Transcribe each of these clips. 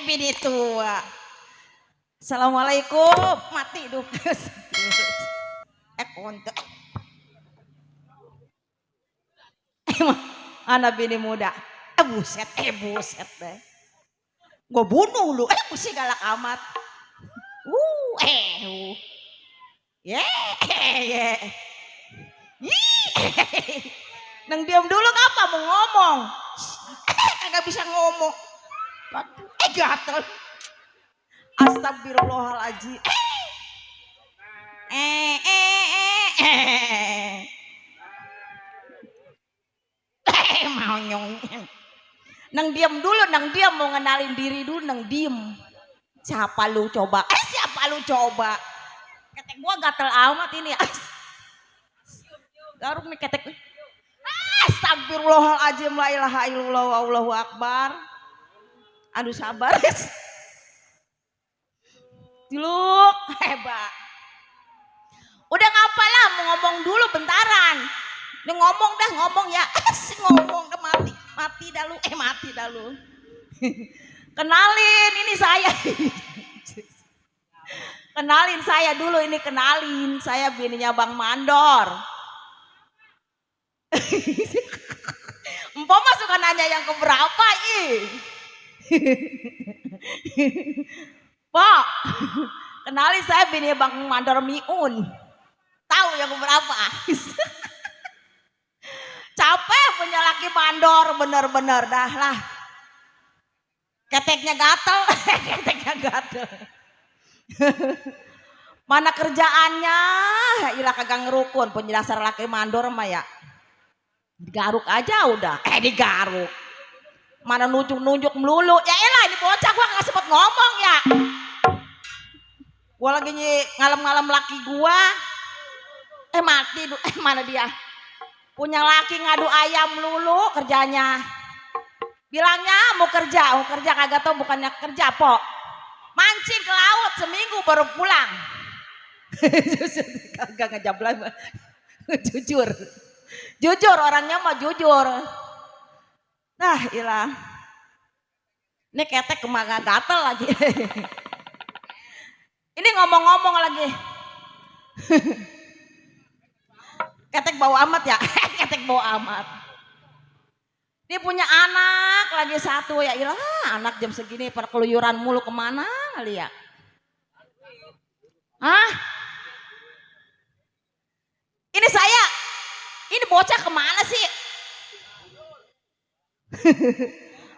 Binitu. Assalamualaikum, mati duh. Konto. Anak bini muda. Buset deh. Gue bunuh lu. Mesti galak amat. Yeah. Nang diam dulu ngapa mau ngomong? Kagak bisa ngomong. Gatel. Astagfirullahaladzim. Mau nyong. Nang diam dulu, nang diam mau ngenalin diri dulu, nang diem. Siapa lu coba? Ketek gua gatel amat ini. Garuk nih ketek. Astagfirullahaladzim, la ilaha illallah, Allahu akbar. Aduh sabar. Diluk, hebat. Udah ngapalah mau ngomong dulu bentaran. Udah ngomong ya. Ngomong dah mati dah lu. Kenalin ini saya. Kenalin saya dulu ini, saya bininya Bang Mandor. Empok mah suka nanya yang keberapa Pok, kenalin saya bininya Bang Mandor Miun. Tahu yang keberapa? Capek punya laki mandor, bener-bener dah lah. Keteknya gatel. Mana kerjaannya? Ilah kagak ngerukun, punya dasar laki mandor mah ya. Digaruk aja udah. Digaruk. Mana nunjuk melulu. Ya elah ini bocah gua gak sempet ngomong ya. Gua lagi ngalem-ngalem laki gua. Mati. Mana dia? Punya laki ngadu ayam melulu kerjanya. Bilangnya mau kerja kagak tahu, bukannya kerja pok. Mancing ke laut seminggu baru pulang. Kagak ngejablan. Jujur orangnya mah jujur. Nah ilah. Ini ketek kemana gatel lagi. Ini ngomong-ngomong lagi. Ketek bau amat ya. Ketek bau amat. Dia punya anak lagi satu ya ilah, anak jam segini perkeluyuran mulu kemana kali ya? Ini bocah kemana sih?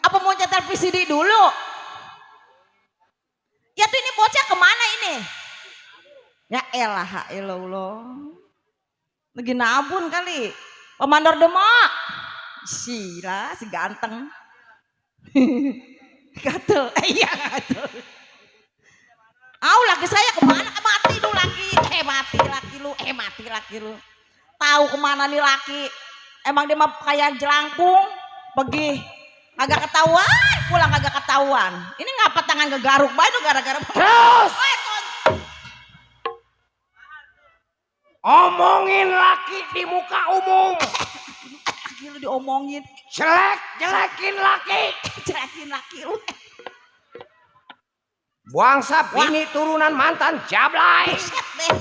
Apa mau nyetel VCD dulu? Ya tuh ini bocah kemana ini? Ya elah, lagi nabun kali. Pemandor demak. Sila si ganteng. Gatel. Iya gatel. Laki saya kemana? Mati lu laki. Mati laki lu. Tahu kemana nih laki? Emang dia mah kayak jelangkung. Pergi. Agak ketahuan. Pulang agak ketahuan. Ini ngapa tangan gegaruk? Itu gara-gara. Terus. Omongin laki di muka umum. Lu diomongin. Jelekin laki lu. Bangsa bini turunan mantan jablay. Buset deh.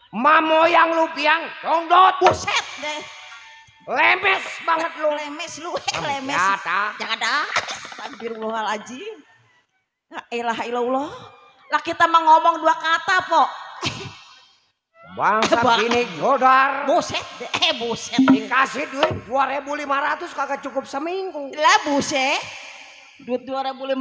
Mamoyang lu biang dongdot. Buset deh. Lemes banget lu. Lemes. Jangan dah. Astagfirullahaladzim. La ilaha illallah. Lah kita mah ngomong dua kata pok. Bangsa bini godar. Buset deh, buset. Dikasih duit 2.500 kagak cukup seminggu. Lah buset. Duit 2.500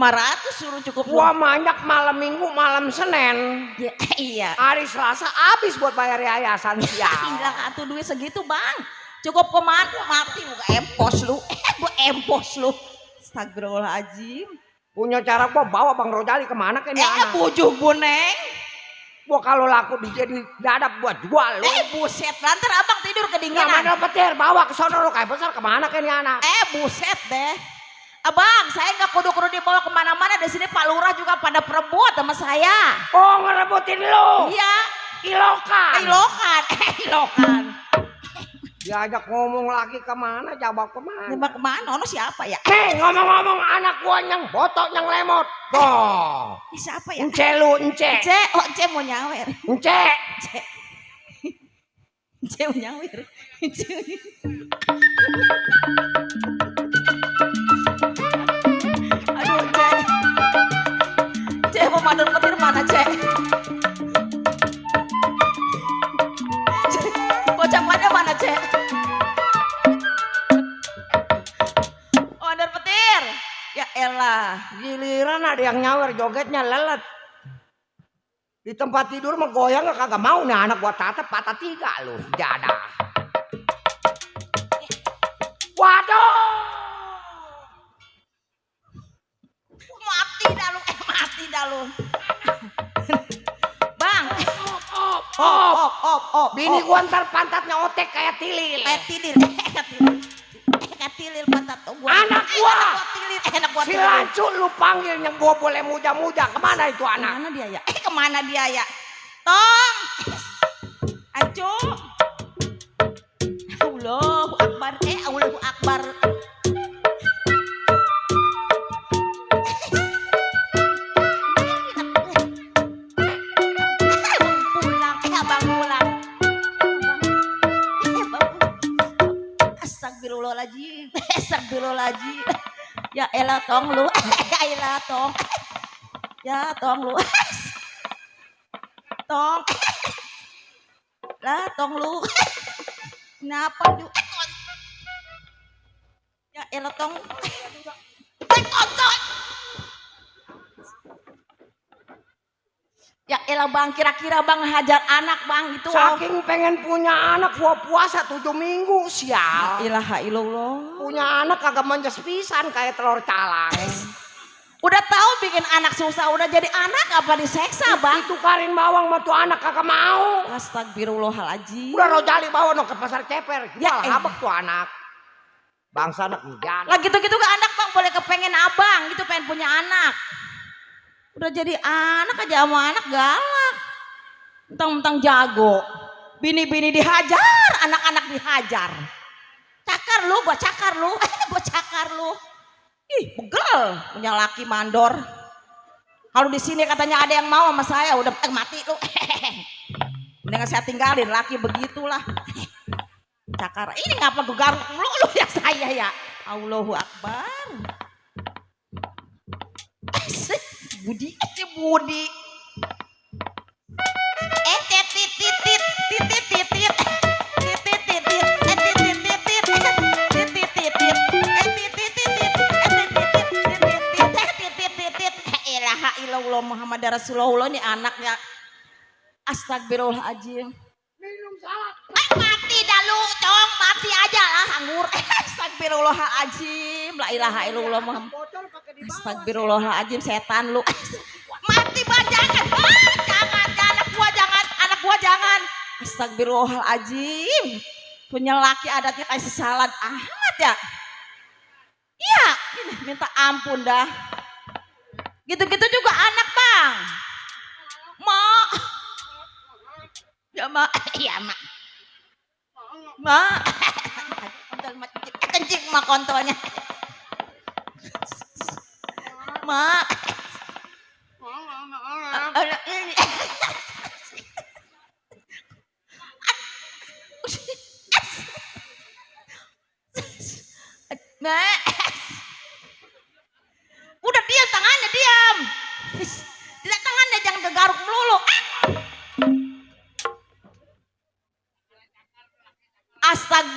suruh cukup. Gua banyak malam minggu, malam Senin. Ya, iya. Hari Selasa habis buat bayar yayasan sial. Hilang atuh duit segitu, Bang. Cukup kemana mati gua empos lu. Gua empos lu. Astagfirullahaladzim. Punya cara gua bawa Bang Rojali kemana ke ini anak. Bujuh boneng. Gua kalau laku jadi dadap buat jual lu. Buset, lantar abang tidur kedinginan. Namanya petir, bawa ke sono lu kayak besar kemana ke ini anak. Buset deh. Abang, saya nggak kudu-kudu dibawa kemana-mana. Di sini Pak Lurah juga pada perebut sama saya. Oh, ngerebutin lu. Iya. Ilokan. Ilokan. Diajak ngomong lagi kemana, jawab kemana. Nyebak kemana? Ono siapa ya? Nih ngomong-ngomong anak gua yang botok yang lemot. Tuh. Siapa ya? Ence lu, ence. Ence mau nyawer. Ence. Ence mau nyawer. Aduh, Cek mau mandor petir mana, Cek? Kocapannya mana, Cek? Mandor petir. Ya elah, Giliran ada yang nyawer jogetnya lelet. Di tempat tidur mah goyang kagak mau nih anak gua tatap patah 3 lu. Jadah. Waduh. Mati dah lu. Bang. Bini gua ntar pantatnya otek kayak tilil. Tilil pantat gua. Anak gua. Enak gua. Si Lancu lu panggil yang gua boleh muja-muja. Kemana itu anak? Kemana dia ya? Kemana dia ya? Tong. Aco. Allahu Akbar. Allahu Akbar. Astagfirullahaladzim. Ya elah tong lu. Ya elah tong. Ya tong lu. Tong. Lah tong lu. Kenapa lu? Ya elah tong. Ya elah bang, kira-kira bang hajar anak bang itu. Saking pengen punya anak gua puasa 7 minggu sial. Ilaha illallah. Punya anak kagak manjas pisan kayak telur calang. Udah tahu bikin anak susah, udah jadi anak apa diseksa bang? Itu karin bawang mah tuh anak kagak mau. Astagfirullahaladzim. Udah Rojali bawa no ke pasar ceper. Ya, habek tuh anak. Bangsa anak hujan. Lah gitu-gitu ke anak bang boleh kepengen abang gitu pengen punya anak. Udah jadi anak aja sama anak galak. Mentang-mentang jago. Bini-bini dihajar, anak-anak dihajar. Cakar lu, gua cakar lu. Gua cakar lu. Ih, pegel punya laki mandor. Kalau di sini katanya ada yang mau sama saya, udah mati lu. Mendingan saya tinggalin laki begitulah. Cakar. Ini ngapa gue garuk lu ya saya ya. Allahu Akbar. Budi. Ilaha illallah Muhammad Rasulullah nih anaknya. Astagfirullahaladzim. Minum salak. Mati dah lu, cong, mati aja lah anggur. Astagfirullahaladzim. La ilaha illallah Muhammad. Astagfirullahaladzim setan lu. Mati bang, jangan anak gua jangan. Astagfirullahaladzim. Punya laki adatnya kayak sesalad amat ya. Iya, minta ampun dah. Gitu-gitu juga anak bang. Mak. Ya mak, iya mak. Mak. Kencing mak kontolnya. Mak. Ini. Mak. Udah diam tangannya diam. Tidak tangannya jangan kegaruk melulu.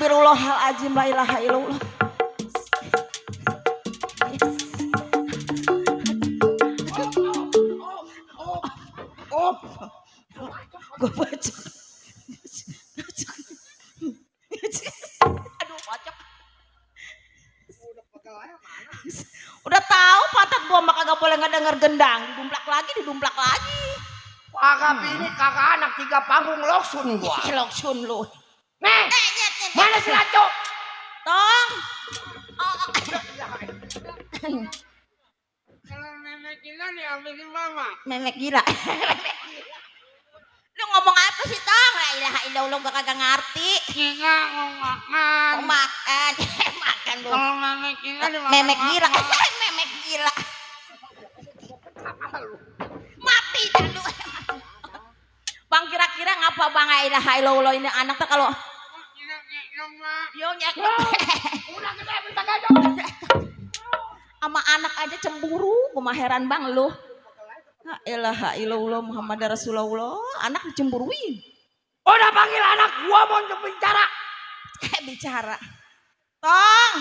Astagfirullahaladzim, la ilaha illallah. Gue baca. Aduh, kocok. Udah tahu patat gua mah kagak boleh ngedenger gendang, didumplak lagi. Kagak ini kagak anak 3 panggung loksun gua. Loksun lu. Nih, mana si Laco? Tong. Kalau nenek gila diambilin mama. Memek gila. Lu ngomong apa sih, Tong? La ilaha illallah, gua kagak ngerti. Kita mau makan. Oh, makan. Makan lu. Kalau nenek gila dimakan Memek gila. mama. Memek gila. Mati dah lu. Bang, kira-kira ngapa Bang la ilaha illallah ini anak tuh kalau yo nyak Udah gede minta gadok. sama anak aja cemburu, gua heran Bang lu. La ilaha illallah Muhammad Rasulullah, anak dicemburuin. Udah panggil anak gua mau bicara. Bicara. Tong.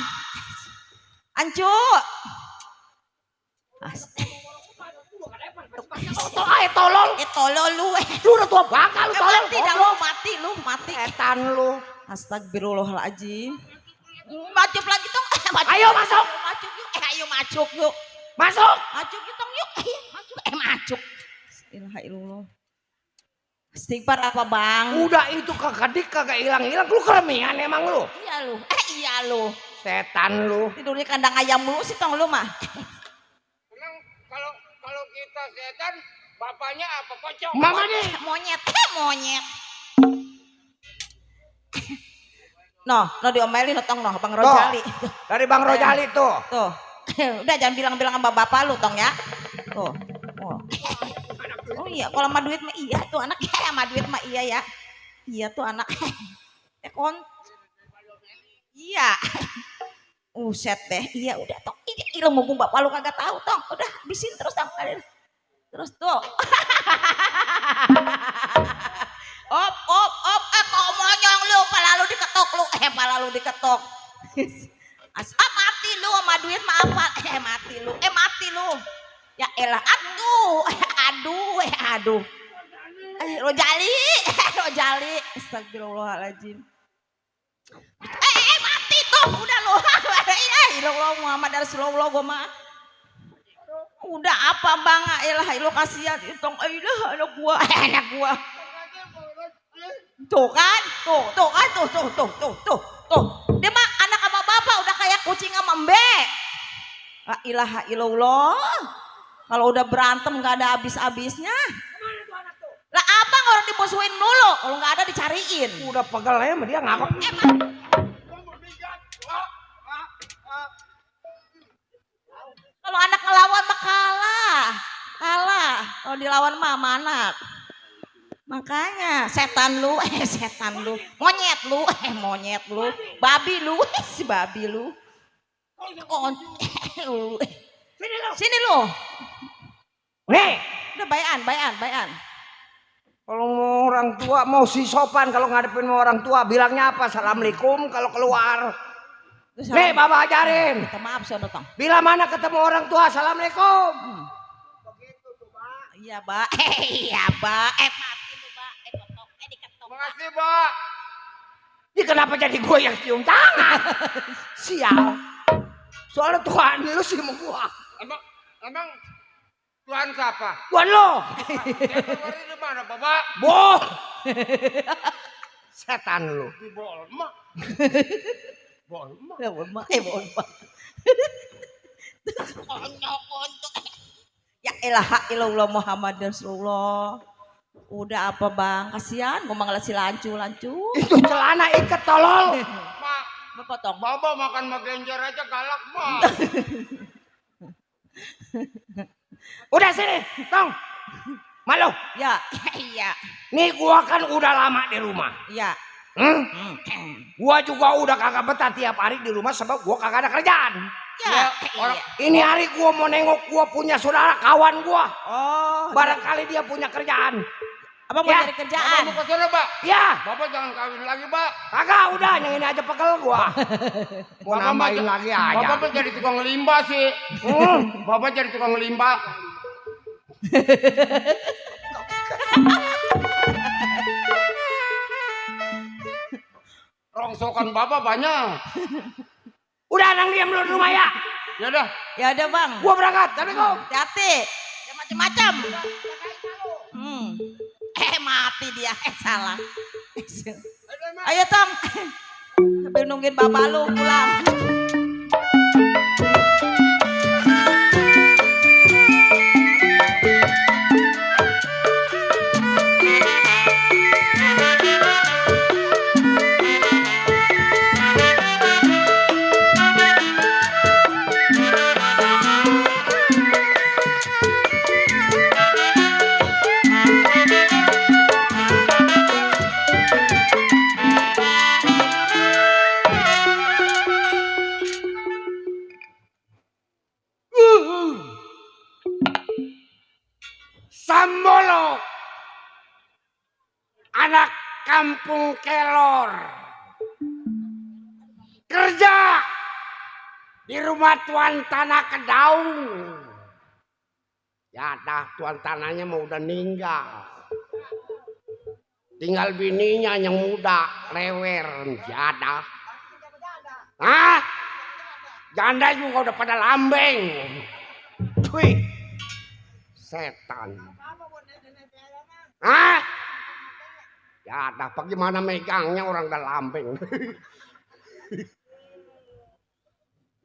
Ancu. Tolong. Tolol lu. Lu udah tua bangka lu tolong. Mati dah lu, mati. Setan lu. Astagfirullahaladzim. Macup lagi Tong. Ayo masuk. Macup yuk. Ayo macup yuk. Masuk. Macup yuk Tong yuk. Macup. Ilaha illallah. Istighfar apa Bang? Udah itu kekedik kagak hilang-hilang. Lu keremian emang lu. Iya lu. Setan lu. Tidurnya kandang ayam mulu sih Tong lu mah. Emang kalau kita setan, bapaknya apa pocong? Mama nih. Monyet. No diomelin Tong no, Bang Rojali. Dari Bang Rojali tuh. Tuh. Udah jangan bilang-bilang sama bapak lu Tong ya. Tuh. Oh iya, kalau sama duit mah iya tuh anak ya, sama duit mah iya ya. Iya tuh anak. Iya. Set deh. Iya udah Tong. Ilmu bapak lu kagak tahu Tong. Udah habisin terus Tong. Terus tuh. Op. Kok monyong lu, pala lu diketok lu. Pala lu diketok. Mati lu sama duit mah apa? Mati lu. Ya elah, aduh. Rojali. Astagfirullahaladzim. Mati tuh, udah lu. Ilallah Muhammad Rasulullah gua mah. Udah apa Bang? Elah, lu kasihan Tong. Anak gua. Tuh kan? Tuh. Dia mah anak sama bapak udah kayak kucing sama mbek. La ilaha illallah. Kalau udah berantem gak ada habis-habisnya. Lah abang orang dimusuhin dulu. Kalau gak ada dicariin. Udah pegel aja sama dia ngapa? Kalau anak ngelawan mah kalah. Kalau dilawan mah sama anak. Makanya setan lu. Monyet lu. Babi lu. Si babi lu. Sini lu. Nih. Udah bayan. Kalau mau orang tua mau si sopan kalau ngadepin sama orang tua bilangnya apa? Assalamualaikum kalau keluar. Nih Bapak ajarin. Minta maaf sono Tong. Bila mana ketemu orang tua Assalamualaikum. Begitu tuh, Pak. Iya, Mbak. Mati lu, Mbak. Diketok. Makasih, Pak. Ini kenapa jadi gue yang cium tangan? Sial. Soalnya Tuhan lu sih sama gue. Emang Tuhan siapa? Tuhan lo. Dia keluarin di mana, Bapak? Boh. Setan lu. Di Bolma. Bolma. Bolma. Ya ilallah Muhammad Rasulullah. Udah apa Bang? Kasihan gua ngeliat si lancu. Itu celana ikat tolol. Mak, Bapak Tong. Bapak makan magenjer aja galak, Mak. Udah sini, Tong. Malu. Ya, iya. Nih gua kan udah lama di rumah. Iya. Gua juga udah kagak betah tiap hari di rumah sebab gua kagak ada kerjaan. Ya, Ini hari gua mau nengok gua punya saudara kawan gua. Oh, Barangkali dia punya kerjaan. Abang mau Ya. cari Bapak kerjaan. mau ke sana, Pak. Ya, Bapak jangan kawin lagi, Pak. kagak udah yang ini aja pegel gua. Mau Bapak nambahin mah- lagi aja. Bapak mah jadi tukang limbah sih. Bapak jadi tukang limbah. Rongsokan Bapak banyak. Udah nang diam lu di rumah ya. Ya dah. Ya udah bang. Gua berangkat. Assalamualaikum. Hati-hati. Ya macam-macam. Mati dia. Salah. Ayo Tong. Sambil nungguin bapak lu pulang. Sambolo. Anak kampung Kelor. Kerja di rumah tuan tanah Kedaung. Ya dah tuan tanahnya mau udah ninggal. Tinggal bininya yang muda, lewer, janda. Hah? Janda juga udah pada lambeng. Wih, setan. Hah? Janda, bagaimana megangnya orang udah lambeng.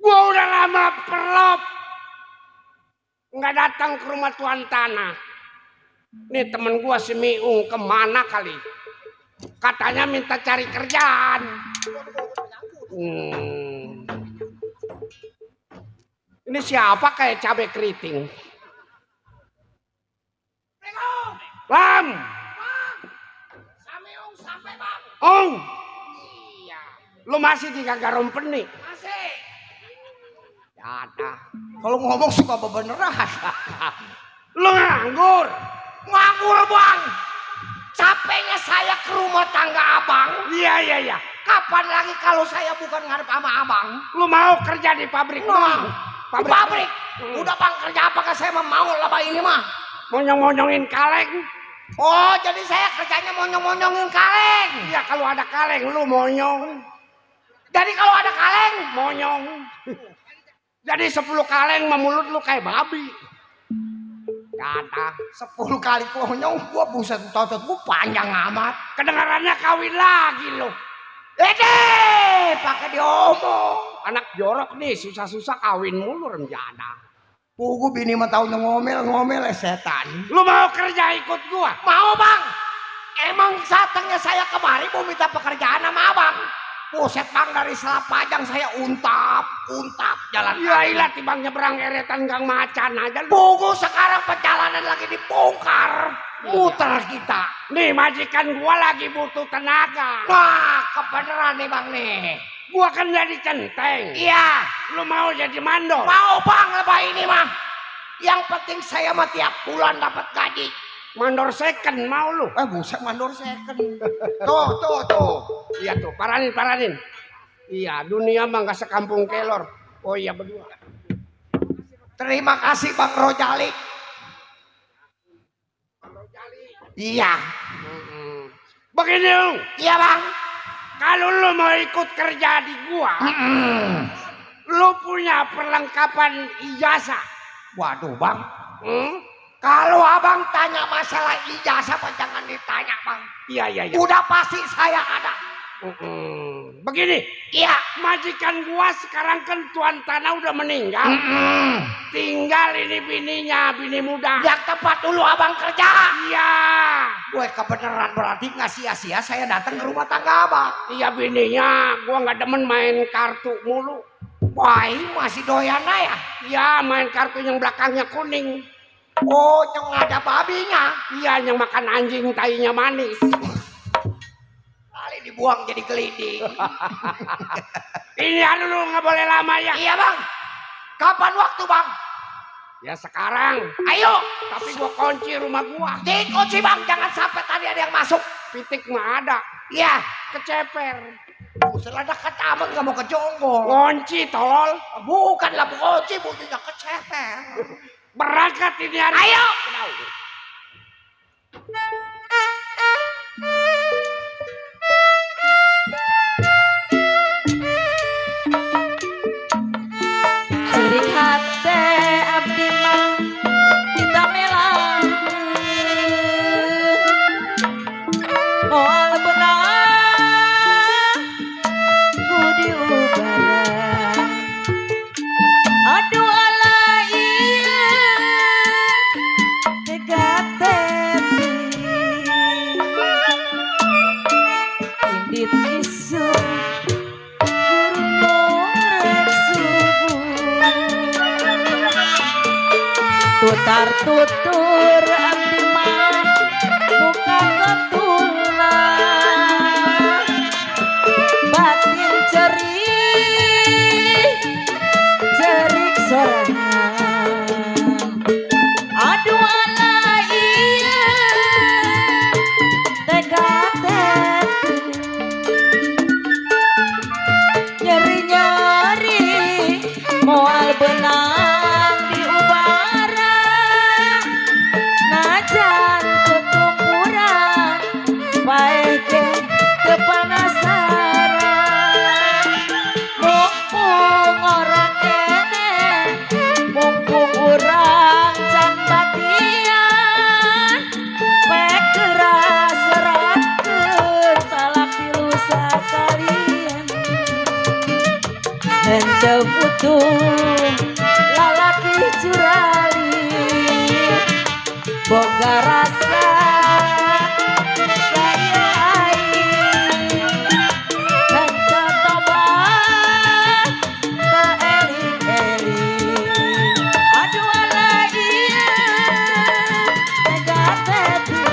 Gua udah lama perlop. Nggak datang ke rumah tuan tanah. Nih temen gua si Miung kemana kali? Katanya minta cari kerjaan. Ini siapa kayak cabai keriting? Lam. Samiung sampai, Bang. Ong. Iya. Lu masih di Gagarong Peni? Masih. Ya dah. Kalau ngomong suka bebeneran. Lu nganggur. Nganggur bang, capeknya saya ke rumah tangga abang. Iya. Kapan lagi kalau saya bukan ngadep sama abang? Lu mau kerja di pabrik? Nah, Bang? di pabrik. Udah bang kerja apakah saya mau laba ini mah? Monyong-monyongin kaleng. Oh jadi saya kerjanya monyong-monyongin kaleng. Iya kalau ada kaleng lu monyong. Jadi kalau ada kaleng, Monyong. Jadi 10 kaleng memulut lu kayak babi. Kata 10 kali monyong gua buset totot gua panjang amat. kedengarannya kawin lagi lu. Pakai diomong. Anak jorok nih susah-susah kawin mulu remjana. Pugu bini mah taunya ngomel setan. Lu mau kerja ikut gua? Mau bang? Emang satengnya saya kemari mau minta pekerjaan sama abang. Buset bang dari Selapajang saya untap jalan. Ya ilah tibang nyebrang eretan Gang Macan aja lu. Pugu sekarang perjalanan lagi dibongkar. Muter kita. Nih majikan gua lagi butuh tenaga. Wah kebeneran nih bang nih. Gua kan jadi centeng. Iya. Lu mau jadi mandor? Mau bang lebah ini mah. Yang penting saya mah tiap bulan dapat gaji. Mandor second mau lu? Buset mandor second. Tuh. Iya tuh, paranin. Iya, dunia mah gak sekampung Kelor. Oh iya berdua. Terima kasih bang Rojali. Iya. Begini lu, Iya bang. kalau lu mau ikut kerja di gua, lu punya perlengkapan ijazah. Waduh bang. Hmm? Kalau abang tanya masalah ijazah apa jangan ditanya bang. Iya. Udah pasti saya ada. Begini, Iya. majikan gua sekarang kan tuan tanah udah meninggal. Tinggal ini bininya, bini muda. Yang tempat dulu abang kerja. Iya. Gue kebenaran berarti nggak sia-sia saya datang ke rumah tangga abang. Iya bininya, gua nggak demen main kartu mulu. Wah ini masih doyan ya. Iya, main kartu yang belakangnya kuning. Oh yang ada babinya. Iya, yang makan anjing tainya manis. Kali dibuang jadi gelinding. Ini lu nggak boleh lama ya. Iya bang. Kapan waktu bang? Ya sekarang. Ayo. Tapi gua kunci rumah gua. Dikunci bang, jangan sampai tadi ada yang masuk. Pitik mah ada. Iya. Keceper. Seladak kecabang nggak mau ke jonggol. Kunci tolol. Bukanlah kunci, bunyinya keceper. Berangkat ini hari. Ayo. Ciri hati abdi mah ditamelan moal benang ku diubaran aduh ala iya tega tepi indit isu tutar tutur abdi mah muka ketulah batin cerik sorangan aduh ala iya tega tepi nyeri-nyeri moal benang diubaran najan ketumpuran baik kepanasaran mumpung orang kene mumpung urang can batian pek keras serakeun talak tilu sakalian henteu butuh lalaki curali boga rasa saya aing henteu tobat teu eling-eling aduh ala iya tega tepi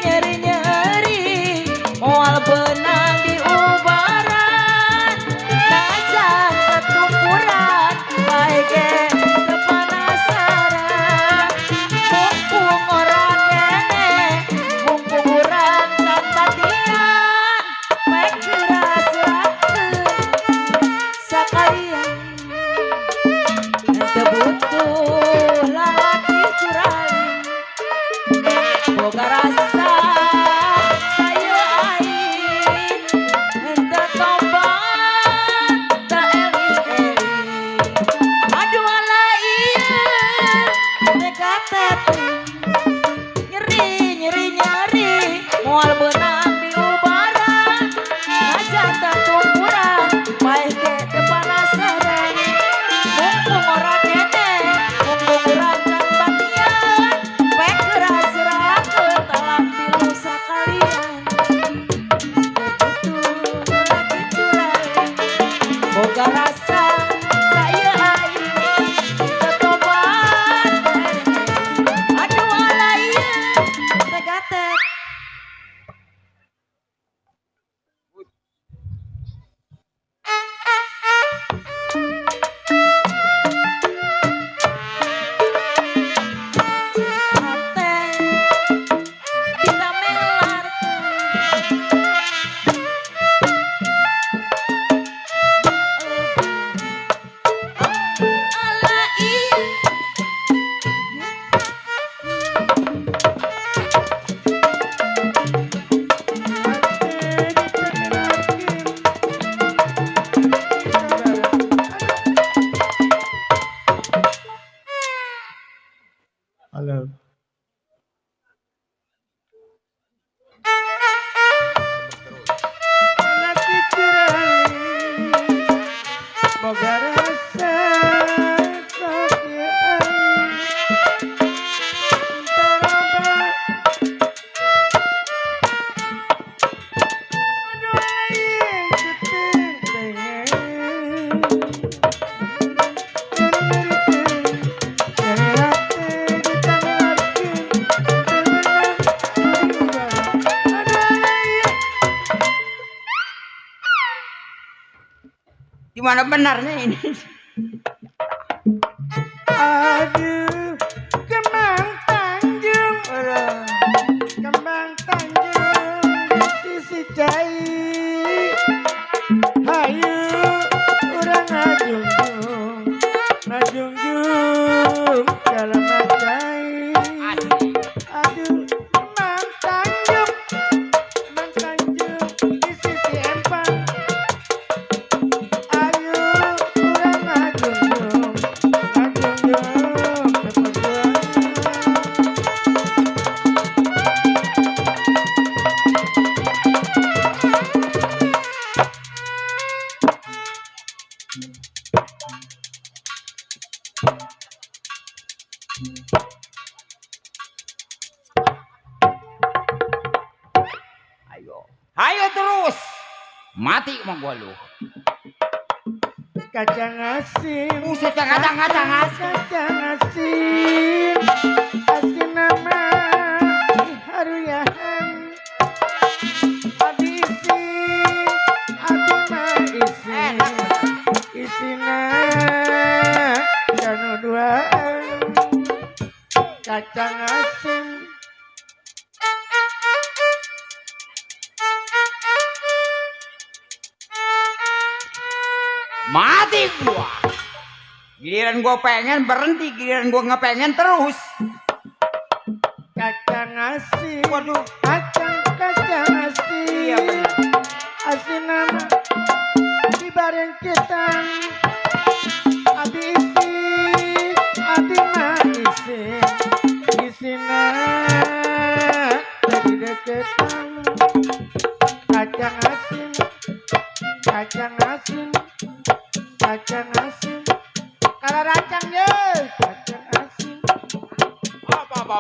nyeri-nyeri moal benang diubaran najan ketumpuran baik kepanasaran mumpung orang kene mumpung urang can batian baik dirasrakeun sakalian henteu butuh lalaki curali boga rasa saya aing henteu tobat teu eling-eling aduh ala iya tega tepi nyeri moal benang diubaran najan ketumpuran baik ke kepanasaran mumpung orang kene mumpung urang can batian pek keras serakeun talak tilu sakalian betul lagi curang boga rasa saya aing teu tobat aduh ala iya tega tepi Halo. Laki curali, boga rasa sakian, terobat. Aduh aing keting pengen. Di mana benarnya ini? Aduh, Kembang Tanjung, Kembang Tanjung di sisi cai. Hayu urang ngajungjung dalam cai. Aduh, Kembang Tanjung di sisi empang. Ayo urang ngajungjung peperjuangan. Ayo terus. Mati sama gua lu. Kacang asin, Buset ya kacang-kacang asin. kacang asin, asin nama haruyahan. Adi isin, adi mah isin, isina kanu duaan. Kacang asin, Mati gua. Giliran gua pengen berhenti, giliran gua nggak pengen terus. kacang asin, Waduh. kacang asin. Iya benar. Asin nama di bareng kita. Adi isin, adi mah isin, isina jadi deketan. Kacang asin, kacang asin, kacang asin. Kalau racang ye, kacang asin. Apa.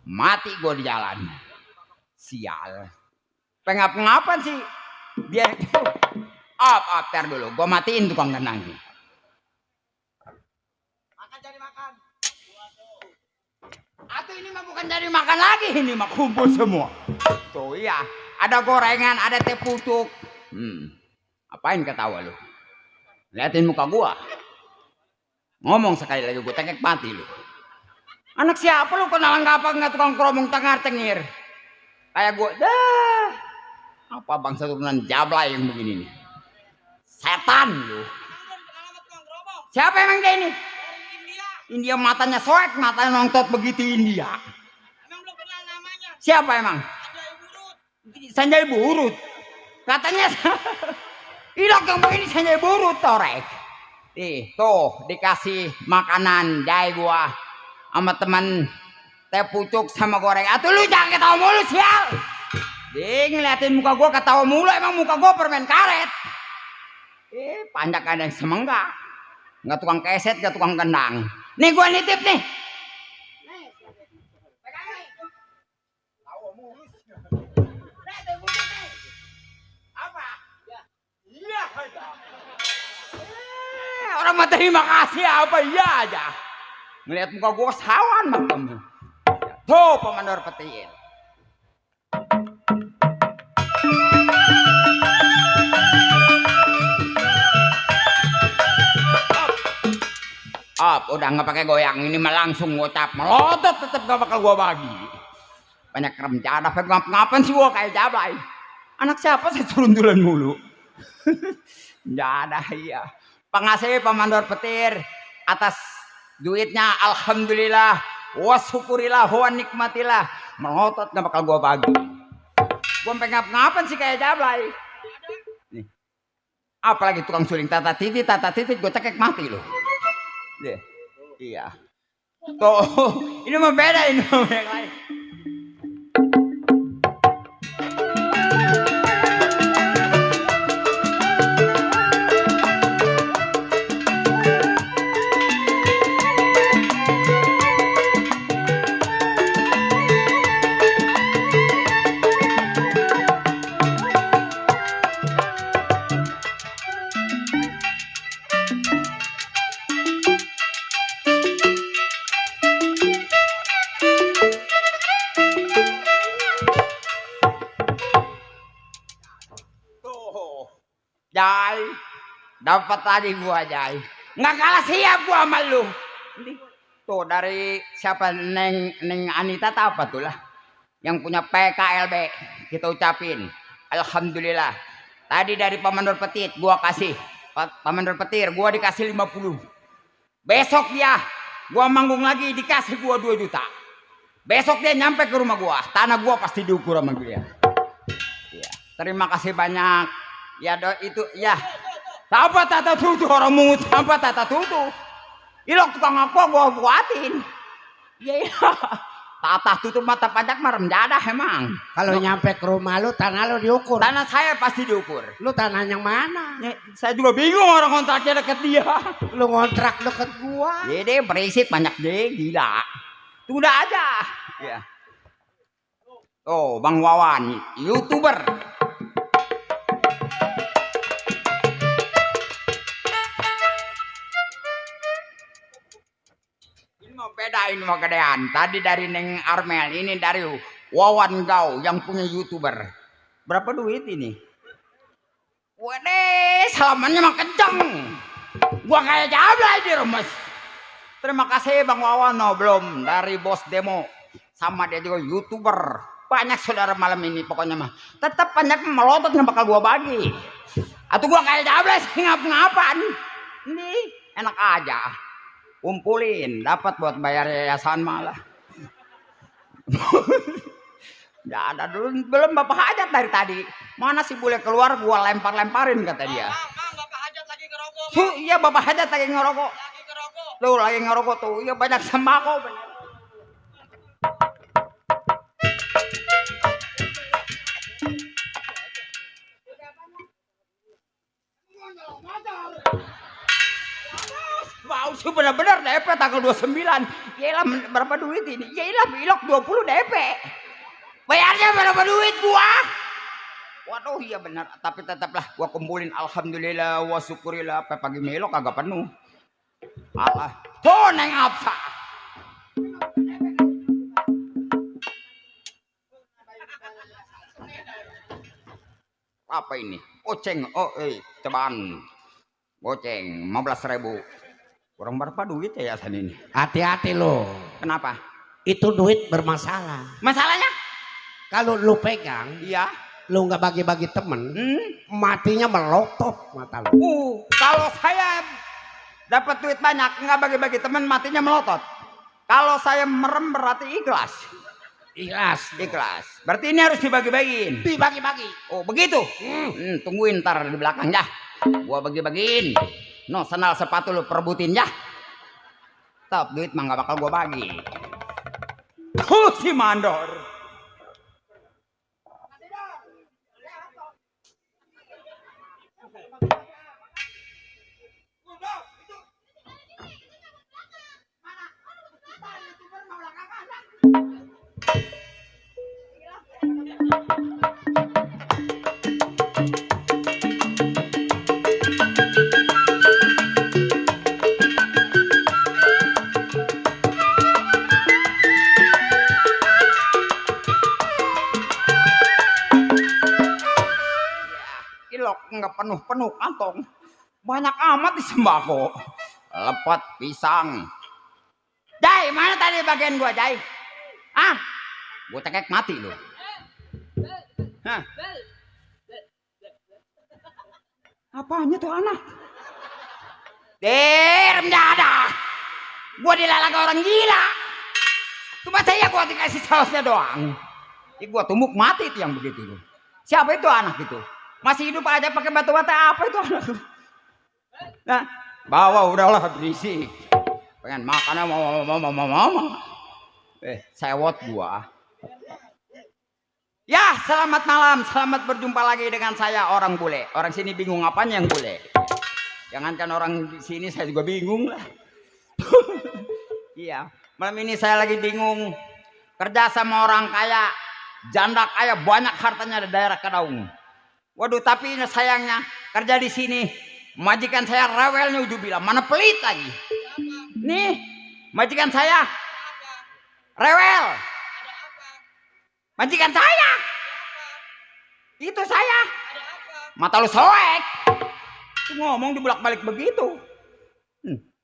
Mati gua di jalan. Sial. Pengap-ngapan sih? Biar itu. Tar dulu. Gua matiin tukang genang. Makan jadi makan. Atau ini mah bukan dari makan lagi, ini mah kumpul semua. Tuh iya, ada gorengan, ada teh pucuk. Apain ketawa lu? Liatin muka gua. Ngomong sekali lagi gua tengek mati lu. Anak siapa lu kenalan kapan nggak tukang keromong tengar tengir? Kayak gua, dah. Apa bangsa turunan jablay yang begini nih? Setan lu. Siapa emang dia ini? India matanya soek, matanya nongtot begitu India. Emang belum kenal namanya. Siapa emang? Sanjay Burut. Sanjay Burut. Katanya ilok yang begini Sanjay Burut torek. Tuh dikasih makanan jai gua sama teman teh pucuk sama goreng. Atuh lu jangan ketawa mulu sial. Ngeliatin muka gua ketawa mulu, emang muka gua permen karet. Panjak ada yang semenggak. Nggak tukang keset, nggak tukang kendang. Nih gua nitip nih. Apa? Iya aja. Orang mah terima kasih apa iya aja. Ngeliat muka gua sawan macam. Tuh pemandor petir. Udah nggak pakai goyang ini mah langsung ngocap melotot tetep gak bakal gua bagi. Banyak rencana ngap-ngapan sih gua kayak jablay. Anak siapa saya turun-turun mulu. Nggak ada iya. Pengasih pemandor petir atas duitnya alhamdulillah wa syukurillah wa nikmatillah. Melotot gak bakal gua bagi. Gua pengen ngap-ngapan sih kayak jablay. Nih. Apalagi tukang suling tata titit gua cekek mati loh. Iya. Tuh, ini mah beda ini mah yang lain. Jai, dapat tadi gua Jai. Nggak kalah siap gua sama lu. Tuh dari siapa Neng Anita tak apa tuh lah. Yang punya PKLB kita ucapin alhamdulillah. Tadi dari Pamandor Petit gua kasih Pamandor Petir gua dikasih 50. Besok dia gua manggung lagi dikasih gua 2 juta. Besok dia nyampe ke rumah gua, tanah gua pasti diukur sama dia. Ya, terima kasih banyak. Ya itu ya. Apa tata tutu orang mungut apa tata tutu. Ilok tukang aku gua buatin. Iya. Tata tutup mata pajak marem jadah emang. Kalau nyampe ke rumah lu tanah lu diukur. Tanah saya pasti diukur. Lu tanah yang mana? Ya, saya juga bingung orang kontraknya deket dia. Lu ngontrak deket gua. Jadi berisik banyak deh gila. Tunda aja. Ya. Oh, Bang Wawan, YouTuber. Ini mau beda ini mau gedean. Tadi dari Neng Armel, ini dari Wawan Gau yang punya YouTuber. Berapa duit ini? Waduh, salamannya mah kenceng. Gua kayak jablay di rumah. Terima kasih Bang Wawan, no, belum dari Bos Demo sama dia juga YouTuber. Banyak saudara malam ini pokoknya mah. Tetap banyak melotot yang bakal gua bagi. Atau gua kayak jablay ngap-ngapan. Ini enak aja. Kumpulin dapat buat bayar yayasan malah. Nggak ada dulu belum Bapak Hajat dari tadi. Mana sih boleh keluar gua lempar-lemparin kata dia. Bang, Bapak Hajat lagi ngerokok. Iya Bapak Hajat lagi ngerokok. Lagi ngerokok. Tuh lagi ngerokok tuh. Iya banyak sembako bener. Wow, sih bener-bener DP tanggal 29. Yaelah berapa duit ini? Yaelah bilok 20 DP. Bayarnya berapa duit gua? Waduh iya benar, tapi tetaplah gua kumpulin alhamdulillah wa syukurillah sampai pagi melok kagak penuh. Apa? Tuh Neng Absa. Apa ini? Oceng. Oh, cobaan. Goceng 15.000. Kurang berapa duit ya San ini? Hati-hati lo. Kenapa? Itu duit bermasalah. Masalahnya? Kalau lu pegang, Iya. lu nggak bagi-bagi temen, matinya melotot mata lu. Kalau saya dapat duit banyak nggak bagi-bagi teman matinya melotot. Kalau saya merem berarti ikhlas. Ikhlas. Berarti ini harus dibagi-bagiin. Dibagi-bagi. Oh begitu. Tungguin ntar di belakang ya. Gua bagi-bagiin. No sandal sepatu lu perebutin ya. Top duit mah nggak bakal gua bagi. Si mandor. Nggak penuh kantong banyak amat di sembako lepot pisang. Jai mana tadi bagian gua Jai? Gua cekek mati lu. Apanya tuh anak? Rem dada. Gua dilalang orang gila. Cuma saya gua dikasih sausnya doang. Gua tumbuk mati itu yang begitu tuh. Siapa itu anak itu? Masih hidup aja pakai batu-bata apa itu anak? Nah, bawa udahlah berisik. Pengen makan mama. Sewot gua. Ya, selamat malam. Selamat berjumpa lagi dengan saya orang bule. Orang sini bingung apanya yang bule. Jangankan orang di sini saya juga bingung lah. Iya, malam ini saya lagi bingung. Kerja sama orang kaya, janda kaya banyak hartanya di daerah Kadaung. Waduh, tapi sayangnya kerja di sini majikan saya rewelnya udah bilang mana pelit lagi. Nih, majikan saya rewel. Majikan saya. Itu saya. Mata lu soek. Ngomong dibulak-balik begitu.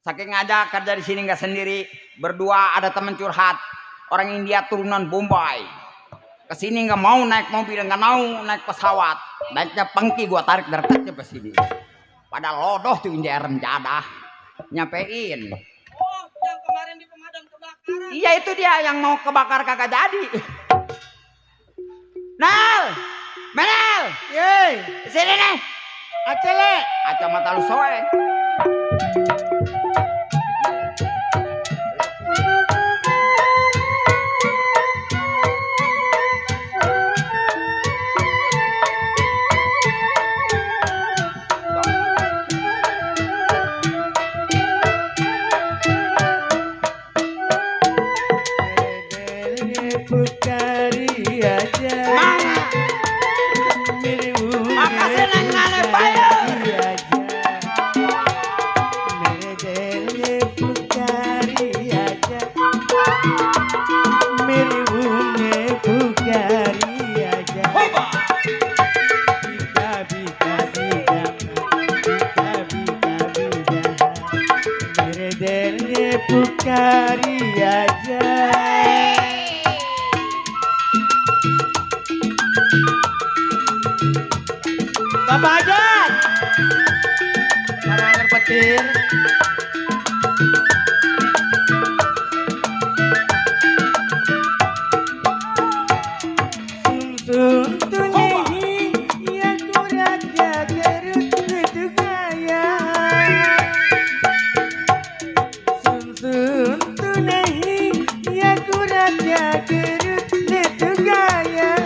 Saking ada kerja di sini nggak sendiri, berdua ada teman curhat. Orang India turunan Bombay. Kesini nggak mau naik mobil, nggak mau naik pesawat. Naiknya pengki, gua tarik dari tadi ke sini. Pada lodoh tuh India remjadah. Nyampein. Oh, yang kemarin di pemadam kebakaran. Iya itu dia yang mau kebakar kagak jadi. Nal, Menal, Yeay, sini nih. acele. Kacamata lu soek. Makasih neng nane bayar. Pukari aja. Bapak Hajat. Para petir. Sun tunehi ya kuraja gerut itu gaya. Sun tunehi ya kuraja gerut itu gaya.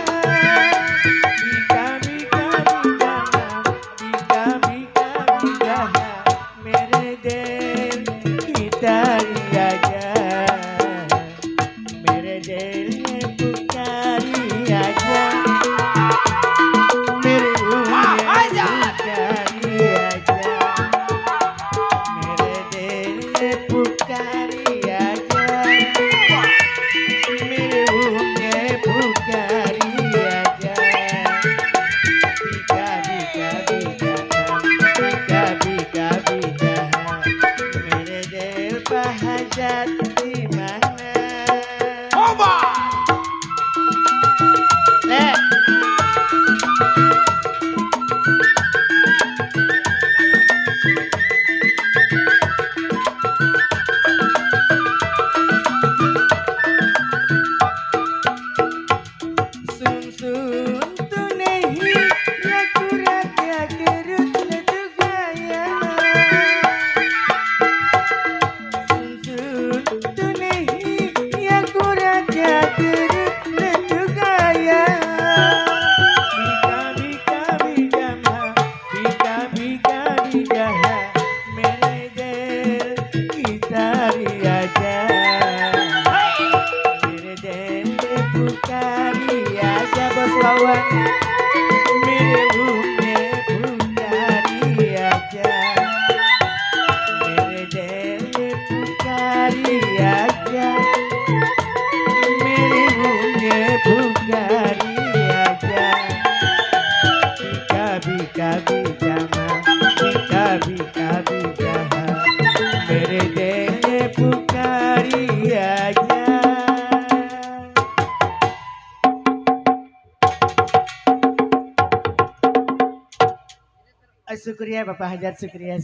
Syukriya Bapak Hajat, syukriya.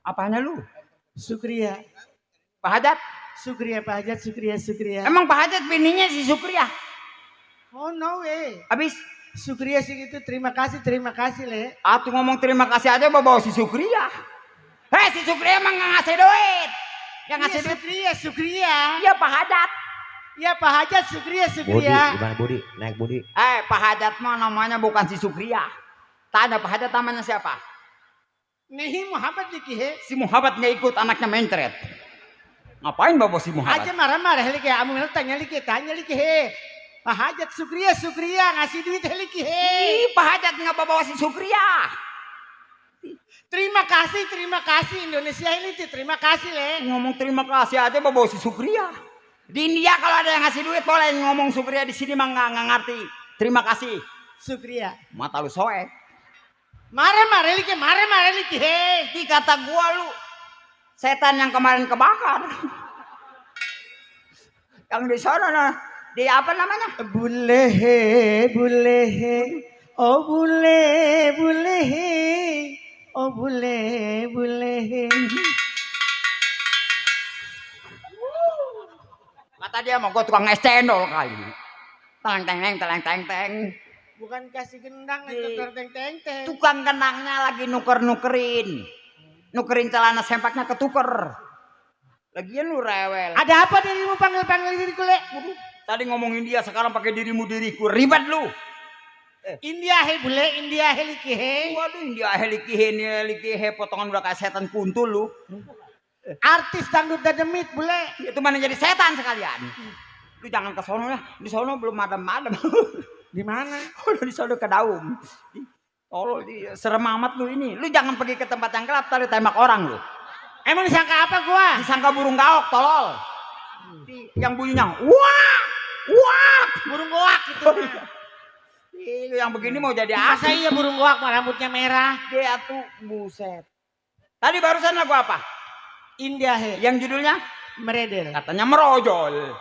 Apanya lu? Syukriya. Pak Hajat? Syukriya Pak Hajat, syukriya. Emang Pak Hajat bininya si Syukriya? Oh no way. Habis? Syukriya sih itu terima kasih le. Atuh ngomong terima kasih aja bawa si Syukriya. Hei si Syukriya emang nggak ngasih duit. Yang ngasih duit? Syukriya. Iya Pak Hajat. Iya Pak Hajat, syukriya. Budi, gimana Budi? Naik Budi. Pak Hajat mah namanya bukan si Syukriya. Tanya Pak Hajat namanya siapa? Nih Muhammad liki he. Si Muhammad nggak ikut, anaknya mencret. Ngapain bawa si Muhammad? Aja marah-marah liki, amu tanya liki he. Pak Hajat syukriya ngasih duit he liki he. Ih, Pak Hajat nggak bawa si Syukriya. Terima kasih Indonesia ini tuh terima kasih le. Ngomong terima kasih aja bawa si Syukriya. Di India kalau ada yang ngasih duit boleh ngomong Syukriya, di sini mah nggak ngerti. Terima kasih. Syukriya. Mata lu soek. Mare liki he. Di kata gua lu Setan yang kemarin kebakar. Yang di sana nah, di apa namanya? Bule oh bule oh bule. Kata dia mau gue tukang es cendol kali. Teng. Bukan kasih gendang itu teng. Tukang kenangnya lagi nukerin celana sempaknya ketuker. Lagian lu rewel. Ada apa dirimu panggil diriku le? Tadi ngomongin dia, sekarang pakai diriku. Ribet lu. India he bule, India he liki he. Waduh, India likihe potongan udah kayak setan kuntul lu. Artis dangdut dademit bule. Itu mana jadi setan sekalian. Lu jangan ke sono ya. Di sono belum madam. Di mana? Udah di sono ke daun. Tolol, serem amat lu ini. Lu jangan pergi ke tempat yang gelap, tadi tembak orang lu. Emang disangka apa gua? Disangka burung gaok, tolol. Yang bunyinya wah, Burung goak itu. yang begini mau jadi Masa apa? iya burung goak rambutnya merah? Dia tuh buset. Tadi barusan lagu apa? India he. Yang judulnya Meredel. katanya merojol.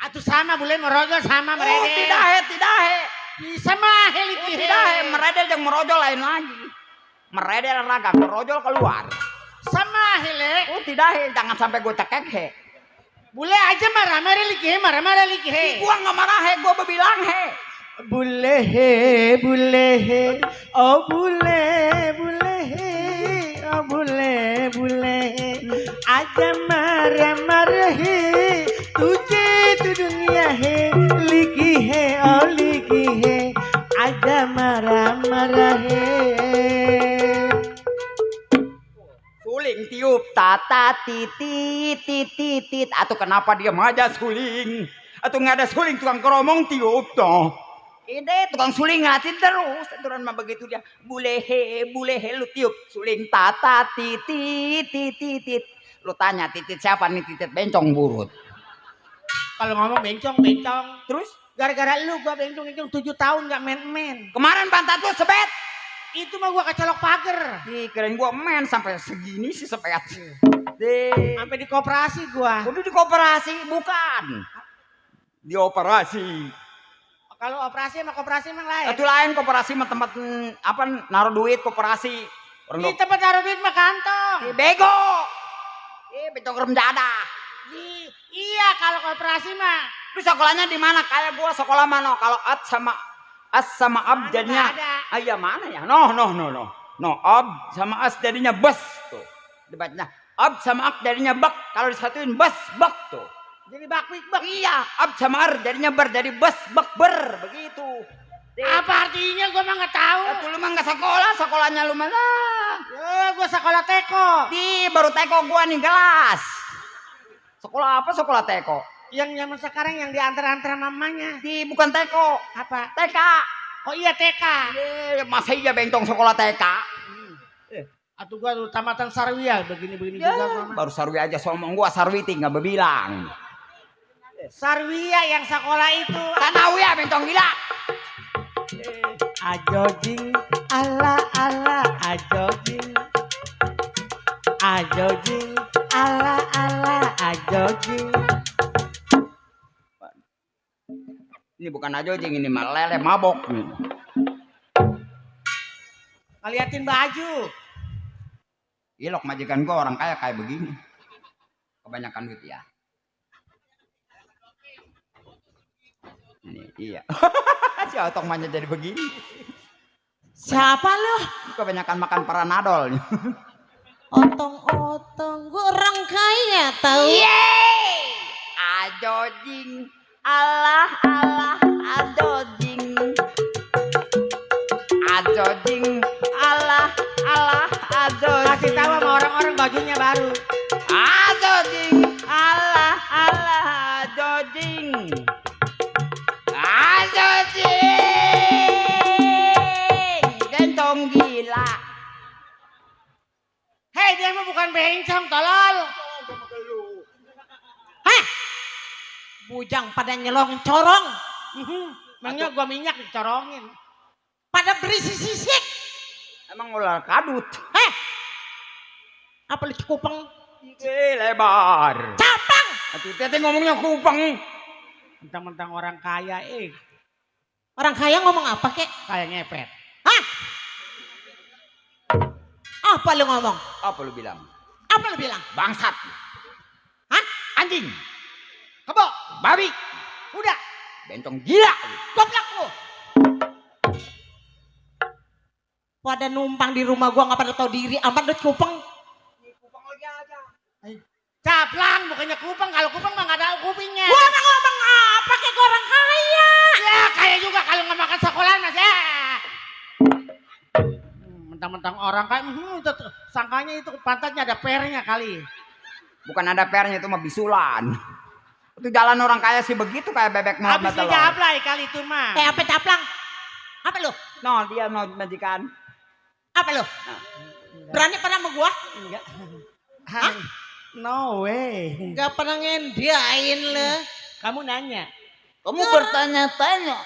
Atuh sama bule merojol sama Oh, meredel. tidak he. Sama he liki he. Tidak he, meredel yang merojol lain lagi. Meredel raga, merojol keluar. Sama he le. Oh, tidak he, jangan sampai gue cekek he. Bule aja marah liki he. Gua nggak marah he, gua berbilang he. Bule he, oh bule he, oh bule he, aja marah he, तुझे तू दुनिया है लिखी है और लिखी है आजा marah he. Suling tiup tata titit. Atau kenapa dia aja suling? Atau nggak ada suling tukang keromong tiup toh. Ini tukang suling ngeliatin terus. Aturan mah begitu dia. Bulehe lu tiup. Suling tata titit. Lu tanya titit siapa nih? Titit bencong burut. Kalau ngomong bencong. Terus? Gara-gara lu gua bencong 7 tahun gak main. Kemarin pantat lu sebet. Itu mah gua kecolok pagar. Ih, keren gua main sampai segini sih sepet. Sampai di koperasi gua. Udah di koperasi, bukan. Di operasi. Kalau operasi sama koperasi emang lain. Itu lain koperasi mah tempat apa naruh duit koperasi. Di tempat taruh duit mah kantong. Bego. Bencong rem jadah. Iya kalau koperasi mah. Lu sekolahnya di mana? Kayak gua sekolah mana? Kalau as sama ab jadinya. Iya mana ya? No. Ab sama as jadinya bus tuh. Debatnya. Ab sama ak jadinya bak. Kalau disatuin bus bak tuh. Jadi bak. Iya, ab sama ar jadinya ber jadi bus bak ber begitu. Apa artinya gua mah nggak tahu. Lu mah nggak sekolahnya lu mah lah. Gua sekolah teko. Baru teko gua nih gelas. Sekolah apa sekolah teko? Yang zaman sekarang yang diantar-antar mamanya. Bukan teko. Apa? TK. Oh iya TK. Masa iya bencong sekolah TK? Atuh gua tamatan Sarwiyah begini juga mama. Baru Sarwi aja somong gua Sarwiti nggak berbilang. Sarwiyah yang sekolah itu. Tanawiyah bencong gila. Ajojing ala ajojing. Ajojing ala ajojing. Ini bukan ajojing, ini mah lele mabok. Ngeliatin baju. Ilok majikan gua orang kaya kayak begini. Kebanyakan duit ya. Ini iya. Si Otong manja jadi begini. Siapa lu? Kebanyakan makan Paranadol. Otong, gua orang kaya tahu. Ajojing, Allah, ajojing, Allah, ajojing. Kasih tahu sama orang-orang bajunya baru. Ajojing, Allah, ajojing, gentong gila. Hei dia mah bukan bencong tolol. Hah? Bujang pada nyelong corong. Emangnya gua minyak dicorongin. Pada berisi sisik. Emang ular kadut. Apa lu cukupeng? Lebar. Caplang. Hati-hati ngomongnya kupang. Mentang-mentang orang kaya Orang kaya ngomong apa kek? kayak ngepet. Hah? Apa lu ngomong? Apa lu bilang? Apa lu bilang? Bangsat. Hah? Anjing. Kebo, Babi. udah. Bencong gila. Goblok lu. Pada numpang di rumah gua nggak pada tahu diri amat lu cupeng. Caplang bukannya kupang. Kalau kupang mah nggak ada kupingnya. Gua nggak ngomong apa kayak gua orang kaya. Ya kaya juga kalau nggak makan sekolah mas ya. Mentang-mentang orang kaya, sangkanya itu pantatnya ada pernya kali. Bukan ada pernya itu mah bisulan. Itu jalan orang kaya sih begitu kayak bebek mau Habis dijablay kali itu mah. Apa caplang? Apa lu? No, dia no majikan. Apa lu? Berani pada sama gua? Enggak. Hah? No way. Gak pernah ngendiain lu. Kamu nanya. Kamu bertanya-tanya,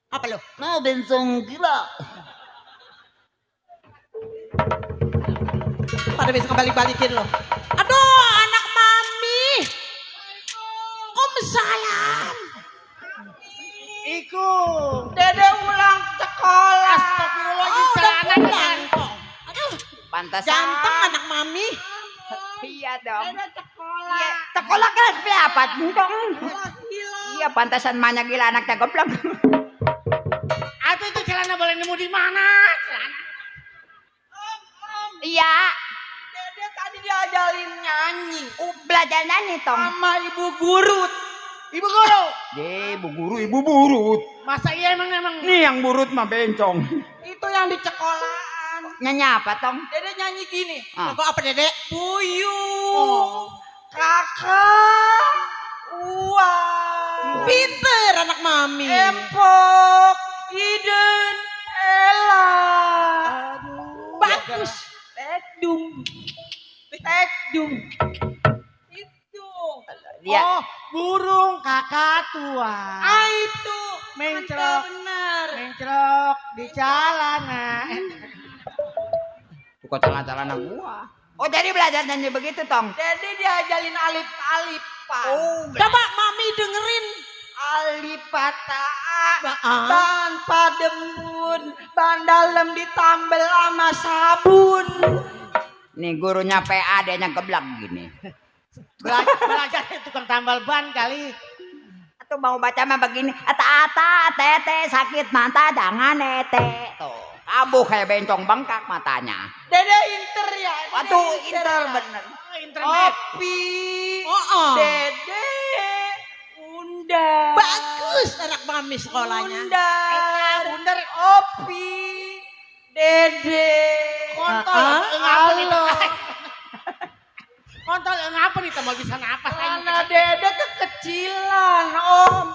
Apa lu? nah bencong gila. Pada bisa kembali-balikin lo. Aduh, anak mami. Waalaikumsalam. Iku. Dede ulang sekolah. Astagfirullahaladzim, celana jantong. Aduh, Pantasan. jantong anak mami. Iya dong. Dede sekolah. Iya, sekolah kelas berapa dong? Iya, pantasan banyak gila anaknya goblok. Atau itu celana boleh nemu di mana? Celana. Iya, Dede tadi diajarin nyanyi belajar nyanyi tong. sama ibu guru. Ibu guru. Bu guru, ibu burut. Masa iya emang Nih yang burut mah bencong. Itu yang di sekolahan. Nyanyi apa tong? Dede nyanyi gini. Ah. Lagu apa Dede? Oh. Puyuh. Kakak. Uang. Pinter anak mami. Empok. Iden. Ella. Aduh. Bagus. Tekdung. Tekdung. Itu. Dia Oh, burung kakak tua. Itu. Mencrok. Bener. Mencrok di celana. suka celana gua. Oh jadi belajar nyanyi begitu tong? Dede diajarin alif-alifan. Coba mami dengerin. Alipataa. Ban padembun. Ban dalam ditambel sama sabun. Nih gurunya PA dia geblak gini. Belajar tukang tambal ban kali. Atau mau baca mah begini, ata-ata, tete, sakit mata, jangan nete. Tuh, kabu kayak bencong bengkak matanya. Dede inter ya. Dede Waduh, inter ya. bener. Internet. Opi. Oh. Dede. Undar. Bagus anak mami sekolahnya. Undar. Bundar. Opi. Dede. Kontol. Ngapa nih? Halo. Kontol ngapa nih? Mau bisa napas lagi. Karena Dede kekecilan, Om.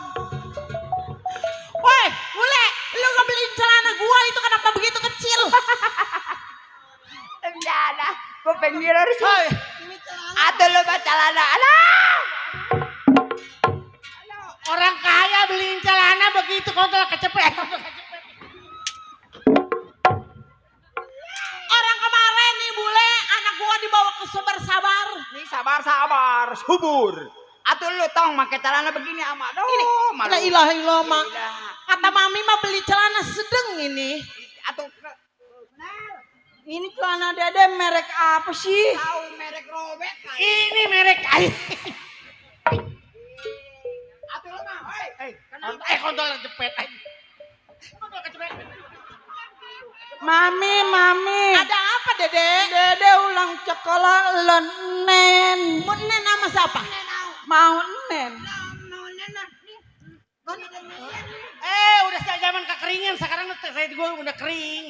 Woi, bule, lu nggak beliin celana gua itu kenapa begitu kecil? Enggak, gua pengen harus. Atau lu baca celana, alah. Orang kaya beliin celana begitu kontol kecepet. Orang kemarin nih bule, anak gua dibawa ke sabar-sabar. Nih sabar, subur. Atau lu tong pakai celana begini ama aduh. malu. La ilaha illallah. Iya. Kata mami mah beli celana sedang ini. Atau Ini celana Dede merek apa sih? tahu merek robek kan? Ini merek air. Atau lu mah, hei. Kontol kecepet aja. Kontol kecepet. Mami. Ada apa Dede? Dede ulang sekolah lenen. Mau nen sama siapa? Mau nen. Udah sejak zaman kekeringan sekarang saya gue udah kering.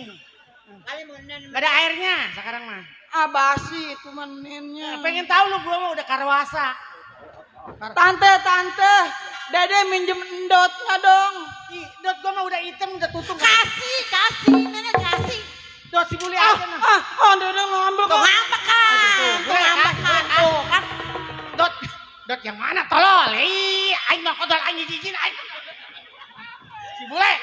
Gak ada airnya sekarang mah. Ah basi itu nennya. Pengen tahu lu gua mah udah karwasa. Tante, Dede minjem endotnya dong. Ih, dot gua mah udah hitam udah tutup. Kasih, nenek kasih. Dot si bule aja nah. Dede ngambil kok. Ngambek kan. Tuh kan. Dot yang mana tolol? Aing mah kodol aing jijin aing. Si bule.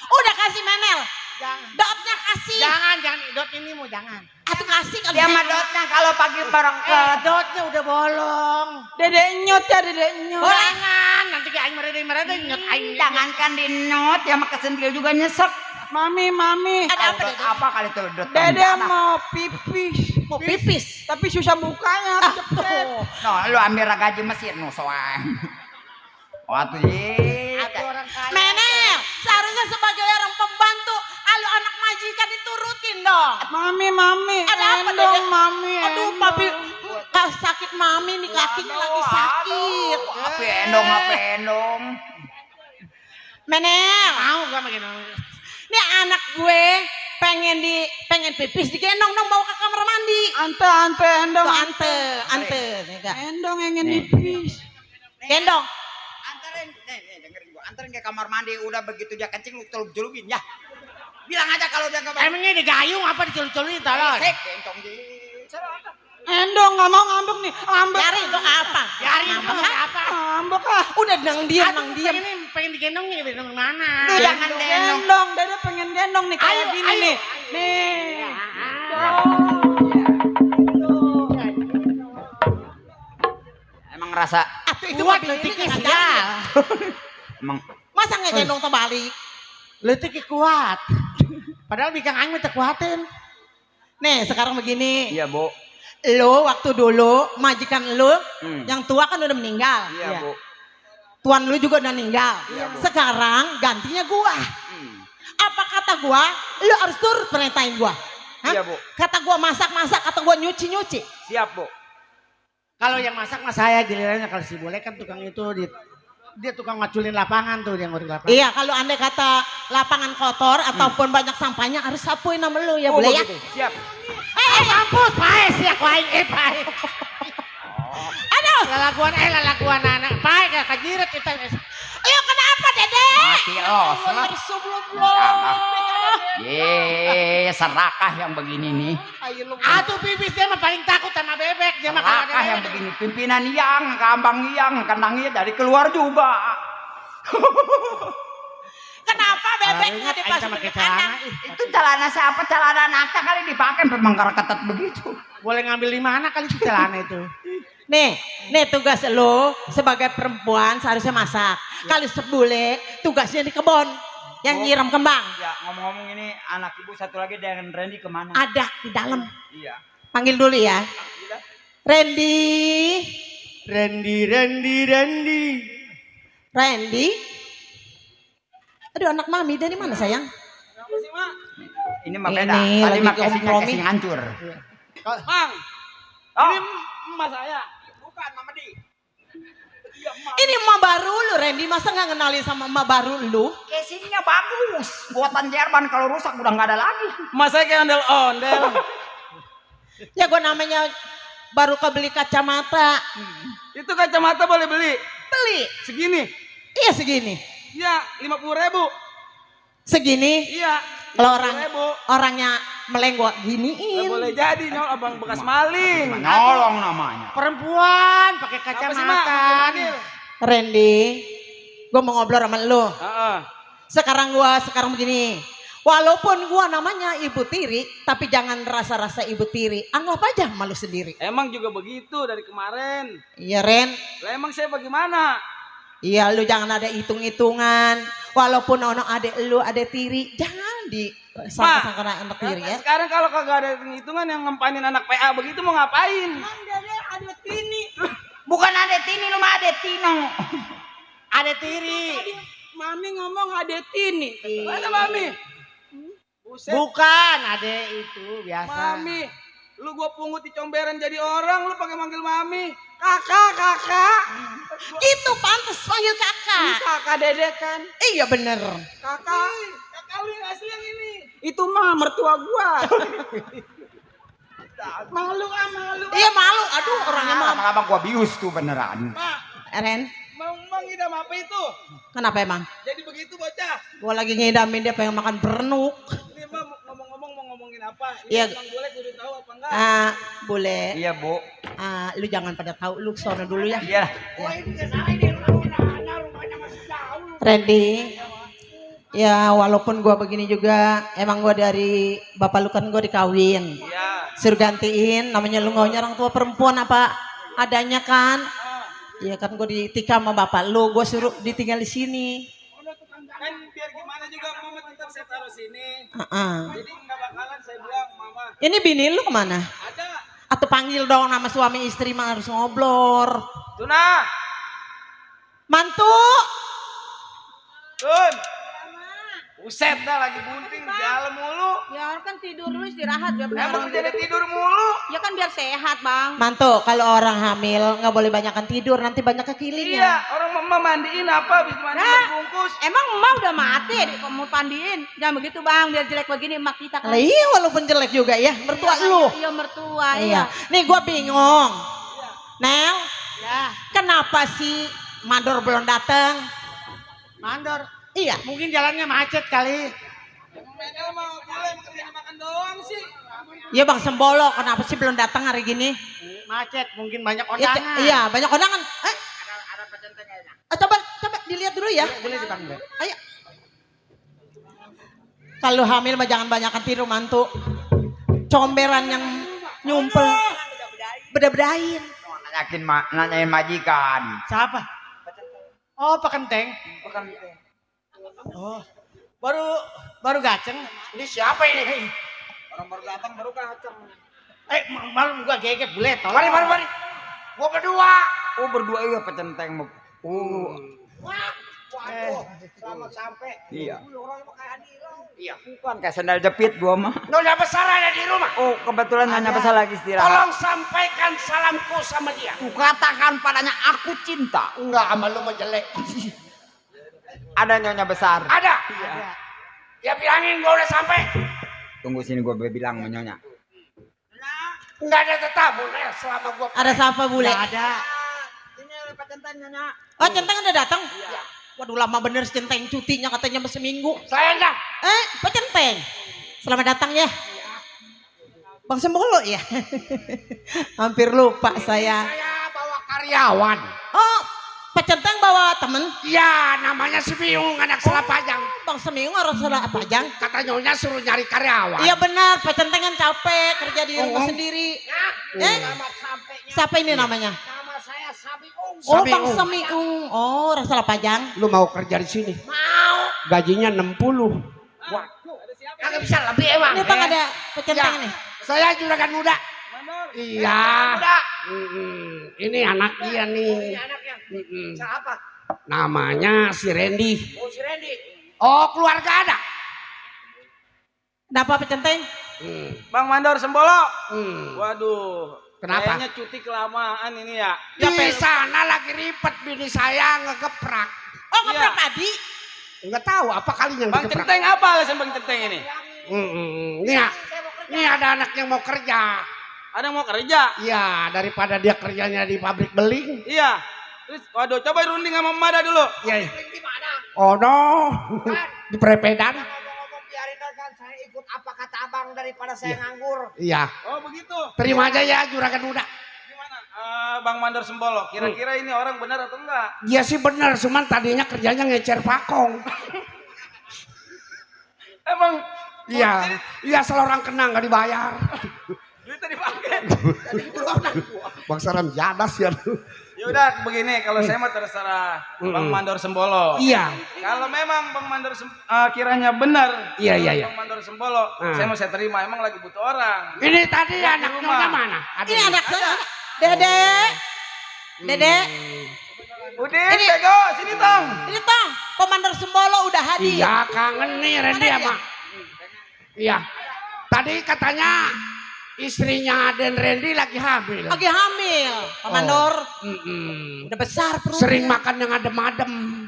Udah kasih Menel. Jangan. Dotnya kasih. Jangan dot ini mau jangan. Atuh kasih kalau Dia mah dotnya kalau pagi berangkat. Dotnya udah bolong. Dedek nyot ya dedek nyot. Jangan, nanti kayak aing mereda nyot aing. Jangankan di not, ya mah kesentil juga nyesek. Mami. ada apa Dot Dede? apa kali tuh dot? Dedek mau pipis. Mau pipis. Tapi susah bukanya. Cepet. No, lu ambil gaji mesin no soang. Waktu ye. Ada orang kaya. Menel, seharusnya sebagai orang pembantu, kalau anak majikan diturutin dong. Mami. Ada apa, Endong, Dedek? Mami. Aduh, endong. papi sakit mami nih kakinya lagi sakit. Apa endong. Menel, Mau gak makin. nih anak gue pengen pipis digendong dong bawa ke kamar mandi. Ante endong. Tuh ante, nih Kak. Endong ingin dipis. Gendong. Dengerin gua. Anterin ke kamar mandi, udah begitu dia kencing lu celup-celupin ya. Bilang aja kalau dia enggak Emangnya digayung apa diculur-culurin tolong? Bencong di. Endong nggak mau ngambek nih. Ngambek. Cari itu apa? Biarin itu apa? Ngambek ah. Udah nang diam. Pengen digendong nih dari mana? Lu jangan gendong. Gendong, Dede pengen gendong nih kayak Ayo, gini ayo. nih. Nih. Emang rasa Itu Kuat mobil leutik ini ya. nggak emang Masa nggak gendong terbalik? Leutik kuat. Padahal bikang aing mah teu kuatin. Nih sekarang begini. iya, Bu. Lo waktu dulu majikan lo Hmm. yang tua kan udah meninggal. Iya, Bu. Tuan lu juga udah meninggal. Iya, Bu. Sekarang gantinya gua. Hmm. Apa kata gua? Lu harus turut perintahin gua. Hah? Iya, Bu. Kata gua masak-masak, kata gua nyuci-nyuci. Siap, Bu. Kalau yang masak mah saya gilirannya kalau si Bule kan tukang itu dia tukang ngaculin lapangan tuh dia ngurus lapangan. Iya, kalau andai kata lapangan kotor ataupun banyak sampahnya harus sapuin sama lu ya, Oh, boleh ya? begitu. Siap. Mampus, pae sih aku aing pae. Aduh, Lalaguan anak pae gak kajiret kita. ayo kenapa, Dede? Mati los lah. Astagfirullah. Ye, serakah yang begini nih. Atuh pipis dia mah paling takut sama bebek. Dia mah kalau ada Serakah yang bebek. begini. Pimpinan yang, kambang yang, kandangnya dari keluar juga. Kenapa bebek Ingat nggak aing sama dimasukin kayak anak? celana. Itu celana siapa? Celana anaknya kali dipakai pemangkar ketat begitu. Boleh ngambil di mana kali si celana itu. Nih tugas lo sebagai perempuan seharusnya masak. Kalau sebule tugasnya di kebun yang nyiram kembang. Ya, ngomong-ngomong ini anak ibu satu lagi dengan Randy kemana? Ada di dalam. Iya. Panggil dulu ya. Randy. Aduh anak mami dari mana sayang? Ini mah Ini beda. Tadi lagi mah casingnya kompromi. casing hancur. Bang, Oh, ini emak saya. bukan Mama Di. Ini emak baru lu Randy, masa nggak kenalin sama emak baru lu? Casingnya bagus. Buatan Jerman, kalau rusak udah nggak ada lagi. Emak saya kayak ondel-ondel. Ya gue namanya baru kebeli kacamata. Itu kacamata boleh beli. Beli. Segini. Iya segini. Iya, 50.000. Segini. Iya. Kalau 50.000. orangnya melenggok Nggak giniin. boleh jadi nyol abang bekas maling. Nolong namanya. Perempuan pakai Apa sih, Mak? kacamata. Panggil. Randy, gue mau ngobrol sama lu. Heeh. Sekarang begini. Walaupun gua namanya ibu tiri, tapi jangan rasa-rasa ibu tiri. Anggap aja malu sendiri. Emang juga begitu dari kemarin. Iya Ren. Lah emang saya bagaimana? Iya lu jangan ada hitung-hitungan. Walaupun ono adek lu adek tiri, jangan disangka-sangka anak tiri ya. Sekarang kalau kagak ada hitungan yang ngempanin anak PA begitu mau ngapain? Bukan ada Tini, lu mah ada Tino. Ada tiri. Mami ngomong ada Tini. Mana Mami? Buset. Bukan, ada itu biasa. Mami, lu gua pungut di comberan jadi orang, lu pakai manggil Mami. Kakak. Gitu pantas panggil kakak. Kakak Dede kan. Iya bener. Kakak lu yang asli yang ini. Itu mah mertua gua. Malu. Iya malu. Aduh orangnya mah. Lama-lama gua bius tuh beneran. Ren, Mau ngidam apa itu? kenapa emang? Jadi begitu bocah. Gua lagi ngidamin dia pengen makan berenuk. Ini mah ngomong-ngomong mau ngomongin apa? Iya. Emang boleh kudu tahu apa enggak? Boleh. Iya, Bu. Lu jangan pada tahu, lu sono dulu ya. Iya. Randy, Ya walaupun gua begini juga, emang gua dari bapak lu kan gua dikawin. Iya. Suruh gantiin, namanya lu ngaunya orang tua perempuan apa adanya kan. Iya kan gua ditikam sama bapak lu, gua suruh ditinggal di sini. Kan biar gimana juga mama tetap saya taruh sini. Heeh. Jadi nggak bakalan saya bilang mama. Ini bini lu kemana? Ada. Atau panggil dong nama suami istri mah harus ngobrol. Tuna. Mantu. Tun. Buset dah lagi bunting di dalam mulu. Ya orang kan tidur dulu istirahat biar Emang jadi tidur mulu. Ya kan biar sehat bang. Mantu, kalau orang hamil nggak boleh banyakan tidur, nanti banyak kekilingnya. Iya, orang mama mandiin apa habis mandi bungkus. Emang emak udah mati kamu pandiin. Jangan begitu bang, biar jelek begini emak kita kan. Lah iya walaupun jelek juga ya, mertua lu. Iya mertua Iya. iya. Nih gua bingung. Nel, Ya, kenapa sih Mandor belum datang? mandor. Iya. Mungkin jalannya macet kali. Menel mah boleh kerja makan doang sih. Iya Bang Sembolo, kenapa sih belum datang hari gini? Macet, mungkin banyak Iya, undangan. iya, banyak kondangan. Ada pecenteng kayaknya. Coba dilihat dulu ya. Boleh dipanggil. Ayo. Kalau hamil mah jangan banyakan tidur mantu. Comberan yang nyumpel. Beda-bedain. Nanyain majikan. Siapa? Oh, Pak Kenteng. Oh, baru gaceng. Ini siapa ini? Orang baru datang baru kacang. Malu gua geget bule. Mari. Gua berdua. Oh berdua iya pecenteng. Selamat sampai. Iya. Iya. Bukan kayak sandal jepit gua mah. Nona besar ada di rumah. Oh kebetulan hanya besar lagi istirahat. Tolong sampaikan salamku sama dia. Ku katakan padanya aku cinta. Enggak, sama lu mah jelek. Ada nyonya besar. Ada. Ya bilangin gua udah sampai. Tunggu sini gua bilang sama nyonya. Enggak ada tetamu Nel selama gua. Ada siapa bule? Ada. Ini ada pecenteng nyonya. Oh centeng udah datang? Iya. Waduh lama bener centeng cutinya katanya masih seminggu. Saya enggak. Pak Centeng. Selamat datang ya. Bang Sembolo ya. Hampir lupa saya. Saya bawa karyawan. Oh, Pak Centeng bawa temen. Ya, namanya si Biung anak Selapajang. Bang Semiung harus salah pajang. Kata nyonya suruh nyari karyawan. Iya benar, Pak Centeng kan capek kerja di rumah sendiri. Selamat sampainya. Siapa ini namanya? Nama saya Sabiung. Oh, Bang Semiung. Oh, orang salah pajang. Lu mau kerja di sini? Mau. Gajinya 60. Wah. Kagak bisa lebih emang. Ini Bang ada Pak Centeng Ya. nih. Saya juragan muda. Iya. Ini anak dia nih. Siapa? Namanya si Randy. Oh si Randy. Oh, keluarga ada. Kenapa Pak Centeng? Bang Mandor Sembolo. Waduh. Waduh. Kenapa? Kayaknya cuti kelamaan ini ya. Di sana lagi ribet bini saya ngegeprak. Oh, ngeprak tadi. Enggak tahu apa kalinya yang Bang digeprak. Centeng apa alasan Bang Centeng ini? Ini ada anak yang mau kerja. Ada yang mau kerja? Iya, daripada dia kerjanya di pabrik beling. Iya. Terus waduh coba runding sama Mada dulu. Iya. Oh no. Di Prepedan. Ngomong-ngomong biarin kan saya ikut apa kata abang daripada saya nganggur. Iya. Oh begitu. Terima aja ya juragan muda. Gimana? Bang Mandor Sembolo, kira-kira ini orang benar atau enggak? Dia sih benar, cuman tadinya kerjanya ngecer pakong. Emang Iya. Iya, asal orang kena nggak dibayar. duitnya dipakai. Bang Saram jadas ya. Ya udah begini, kalau saya mah terserah Bang Mandor Sembolo. Iya. Kalau memang Bang Mandor kiranya benar, Iya. Bang Mandor Sembolo, saya terima. Emang lagi butuh orang. Ini tadi Di anaknya rumah. mana? Ini anak saya. Dede. Udin, Bego, sini Tong. Ini Tong, Komandor Sembolo udah hadir. Iya, kangen nih Randy sama. Iya. Tadi katanya istrinya Den Randy lagi hamil. Lagi hamil, Komandor. Udah besar perut. Sering makan yang adem-adem.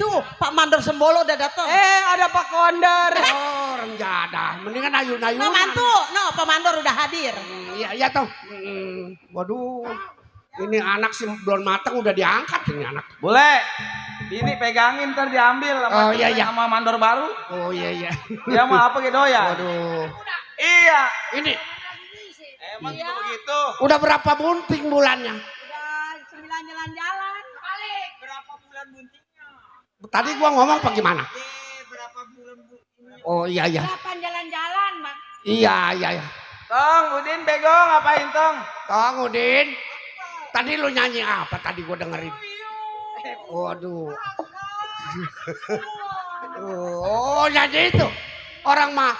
Tuh, Pak Mandor Sembolo udah datang. Ada Pak Kondor. Oh, orang jadah. Mendingan ayun-ayunan. Nah, mantu. No, Pak Mandor udah hadir. Iya tuh. Waduh. Ini anak sih belum matang udah diangkat ini anak. Boleh. Ini pegangin ntar diambil sama, Oh, iya. sama mandor baru. Oh iya. Dia mah apa gitu ya? Waduh. Iya. Ini Emang itu begitu. udah berapa bunting bulannya? Udah 9 jalan-jalan. Berapa bulan buntingnya? Tadi gua ngomong apa gimana? Oh iya. Kapan jalan-jalan, Bang? Iya. Tong, Udin bego ngapain Tong? Tong Udin. Tadi lu nyanyi apa? Tadi gua dengerin. Waduh. Oh, jadi itu. Orang mah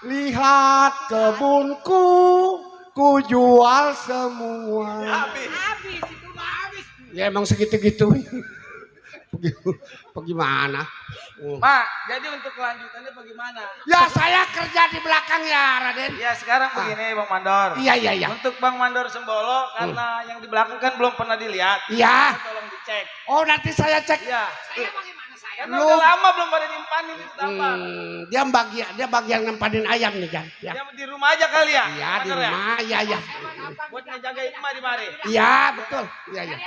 lihat kebunku, ku jual semua. Habis itu mah habis. Ya emang segitu-gitu. Bagaimana? Mak, jadi untuk kelanjutannya bagaimana? Ya saya kerja di belakang ya Raden. Ya sekarang begini Bang Mandor. Iya. Untuk Bang Mandor Sembolo karena yang di belakang kan belum pernah dilihat. Iya. Tolong dicek. Oh nanti saya cek. Iya. Saya bagaimana saya? Karena Lu- udah lama belum pada nimpanin itu apa. Dia bagian nempanin ayam nih kan. Ya. Dia di rumah aja kali ya? Iya di Mandor ya? rumah. Iya. Buat ngejagain emak di mari. Iya betul. Iya.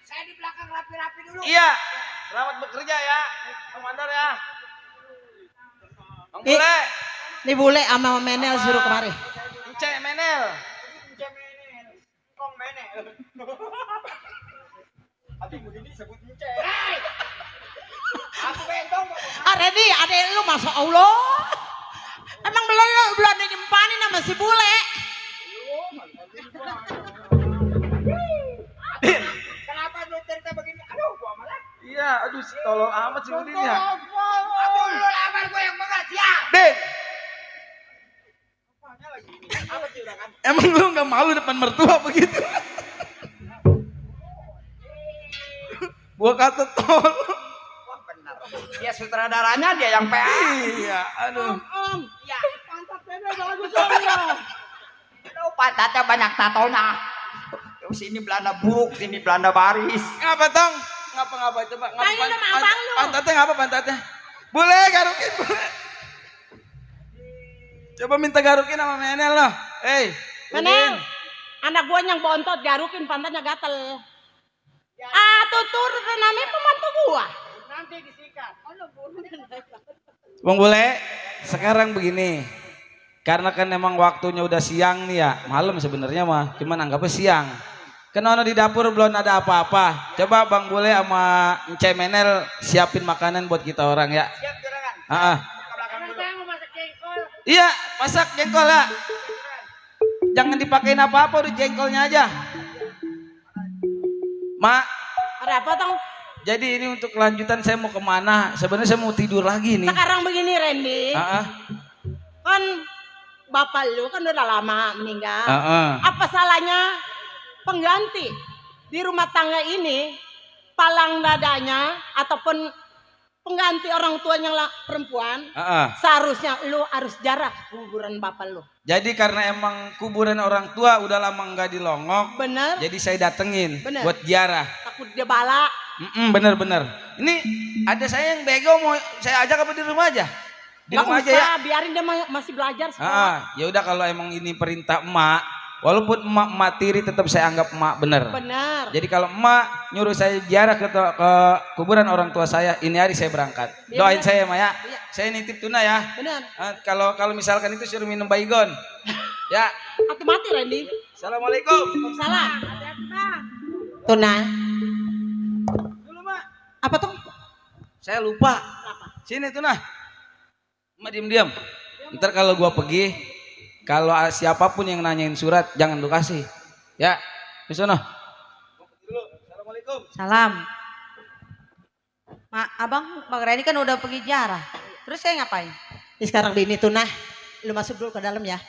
Saya di belakang rapi-rapi dulu. Iya. Selamat bekerja ya, Bang Mandor ya. Bang Eh. Bule, Nih bule sama Menel suruh kemari. Ence Menel. Reni, adek lu Masya Allah. Emang belum dijempanin sama si bule. Iya, aduh tolong amat sih Udin ya. Din, Emang lu nggak malu depan mertua begitu? Gua kata tol. Dia sutradaranya, dia yang PA. Iya, aduh. Pantatnya banyak tatonya. Sini Belanda buruk, sini Belanda baris. Ngapa Tong? Ngapa coba? Tanya sama abang lu. Pantatnya ngapa pantatnya? Boleh garukin boleh. Coba minta garukin sama Menel loh. Menel, anak gua yang bontot garukin pantatnya gatel. Ah, tutur namanya pembantu gua. Bang Bule, sekarang begini. Karena kan emang waktunya udah siang nih ya, malam sebenarnya mah, cuman anggapnya siang. Kenapa di dapur belum ada apa-apa? Coba Bang Bule sama Ence Menel siapin makanan buat kita orang ya. Siap juragan. Iya, masak jengkol ya. Jangan dipakein apa-apa, udah jengkolnya aja. Mak, Ada apa tong? jadi ini untuk kelanjutan saya mau kemana? Sebenarnya saya mau tidur lagi nih. Sekarang begini Randy, kan bapak lu kan udah lama meninggal. Apa salahnya pengganti di rumah tangga ini palang dadanya ataupun pengganti orang tuanya perempuan, seharusnya lu harus jarak kuburan bapak lu. Jadi karena emang kuburan orang tua udah lama nggak dilongok, Bener? jadi saya datengin Bener. buat ziarah. Takut dia bala. Bener. Ini ada saya yang bego mau saya ajak apa di rumah aja? Di Nggak rumah usah, aja ya. biarin dia masih belajar sekolah. Ya udah kalau emang ini perintah emak, walaupun emak tiri tetap saya anggap emak bener. Bener. Jadi kalau emak nyuruh saya ziarah ke kuburan orang tua saya, ini hari saya berangkat. Iya, Doain bener. saya Mak ya. Iya. Saya nitip tuna ya. Bener. Kalau misalkan itu suruh minum baygon. Ya. Hati-hati Randy. Assalamualaikum. Waalaikumsalam. Tuna. Apa tuh? Saya lupa. Sini Tuna. Emak diam-diam. Ntar kalau gua pergi, kalau siapapun yang nanyain surat jangan lu kasih. Ya. Di sana. Assalamualaikum. Salam. Abang, Bang Randy kan udah pergi jarah. Terus saya ngapain? Sekarang di ini Tuna, lu masuk dulu ke dalam ya.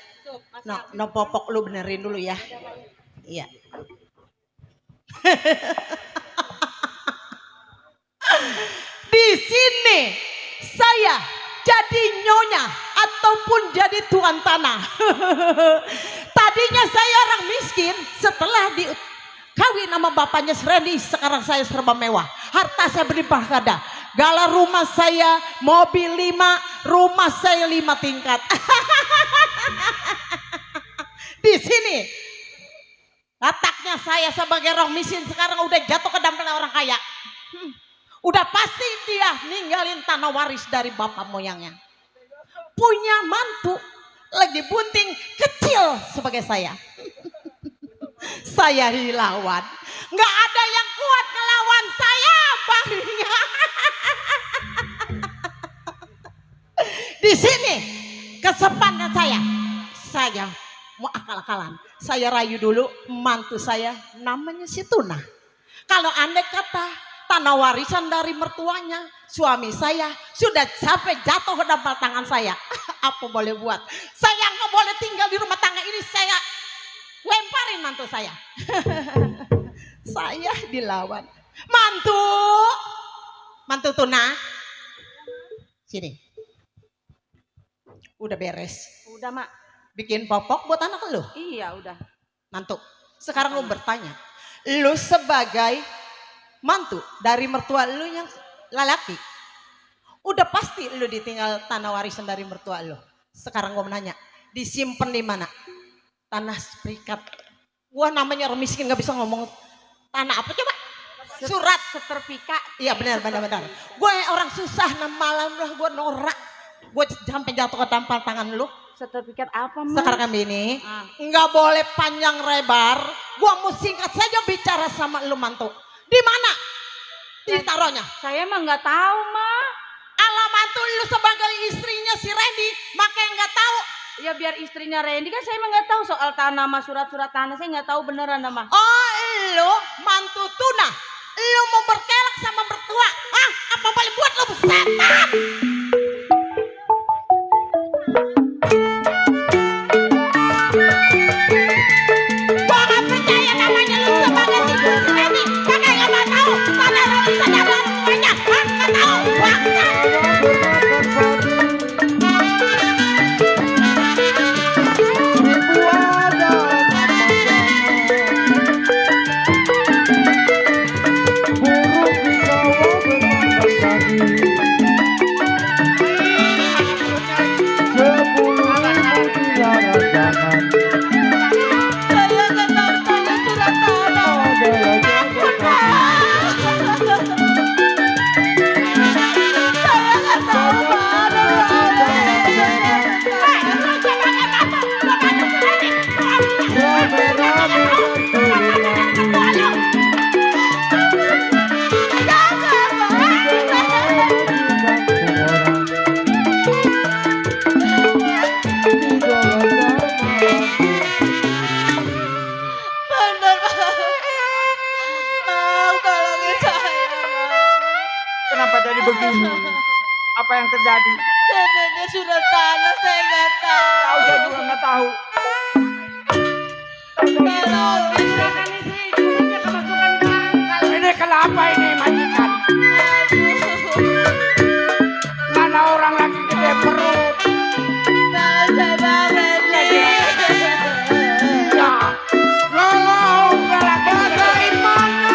No popok lu benerin dulu ya. Iya. Di sini saya jadi nyonya ataupun jadi tuan tanah. Tadinya saya orang miskin, setelah dikawin sama bapaknya Randy, sekarang saya serba mewah. Harta saya berlimpah ganda. Gala rumah saya, mobil 5, rumah saya 5 tingkat. Di sini letaknya saya sebagai orang miskin sekarang udah jatuh ke dampingan orang kaya. Udah pasti dia ninggalin tanah waris dari bapak moyangnya. Punya mantu lagi bunting kecil sebagai saya. Saya dilawan. Nggak ada yang kuat ngelawan saya, Bang. Di sini kesempatan saya mau akal-akalan. Saya rayu dulu mantu saya namanya si Tuna. Kalau andai kata tanah warisan dari mertuanya, suami saya sudah sampai jatuh ke dalam tangan saya. Apa boleh buat? Saya nggak boleh tinggal di rumah tangga ini, saya lemparin mantu saya. Saya dilawan. Mantu Tuna, sini. Udah beres. Udah, Mak. Bikin popok buat anak lu. Iya, udah. Mantu. Sekarang lu bertanya. Lu sebagai mantu dari mertua lu yang lelaki. Udah pasti lu ditinggal tanah warisan dari mertua lu. Sekarang gua menanya. Disimpan di mana? Tanah serikat. Gua namanya orang miskin gak bisa ngomong tanah apa coba? Surat setrika. Iya benar. Gue orang susah, malam lah gue norak. Gue sampai jatuh ke tampal tangan lu. Sertifikat apa, Mak? Sekarang kami ini nggak boleh panjang lebar. Gue mau singkat saja bicara sama lu mantu. Di mana ditaruhnya? Saya emang nggak tahu, Mak. Alah mantu lu sebagai istrinya si Randy, makanya nggak tahu. Ya biar istrinya Randy kan saya emang nggak tahu soal tanah sama surat-surat tanah, saya nggak tahu beneran nama. Oh lu mantu Tuna, lu mau berkelak sama mertua? Ah apa boleh buat lu setan? Gua nggak percaya namanya lu sebagai si Randy, kakak nggak tahu tanah warisan dari mertuanya, nggak tahu. Kenapa jadi begini? Apa yang terjadi? Sebenarnya surat tanah saya nggak tahu. Saya juga nggak tahu. Ini kenapa ini majikan? Mana orang lagi gede perut? Ya, kalau nggak lagi bagaimana?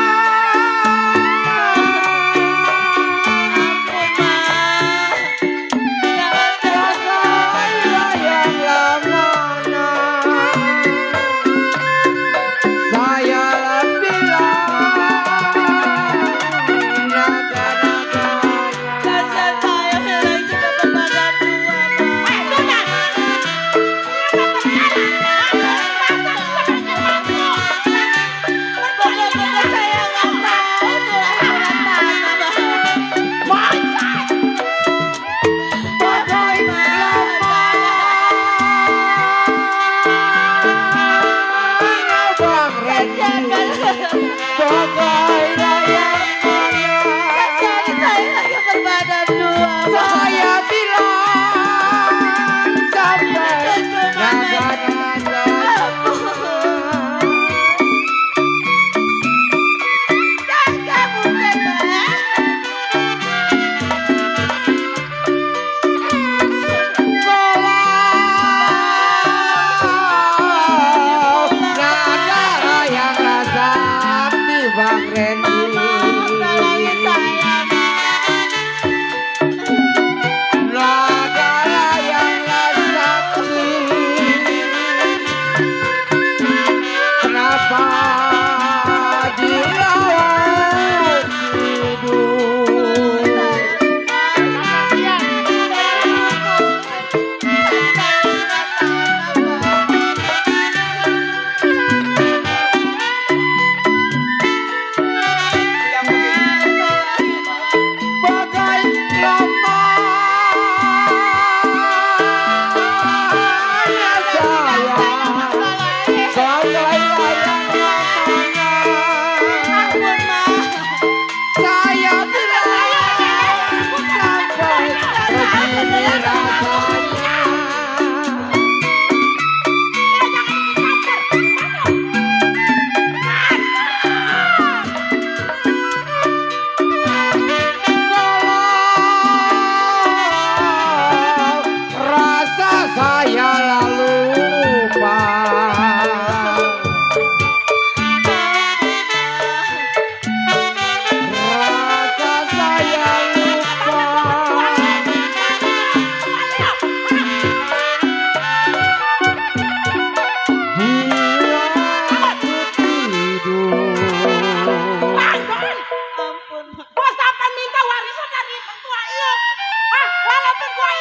Saya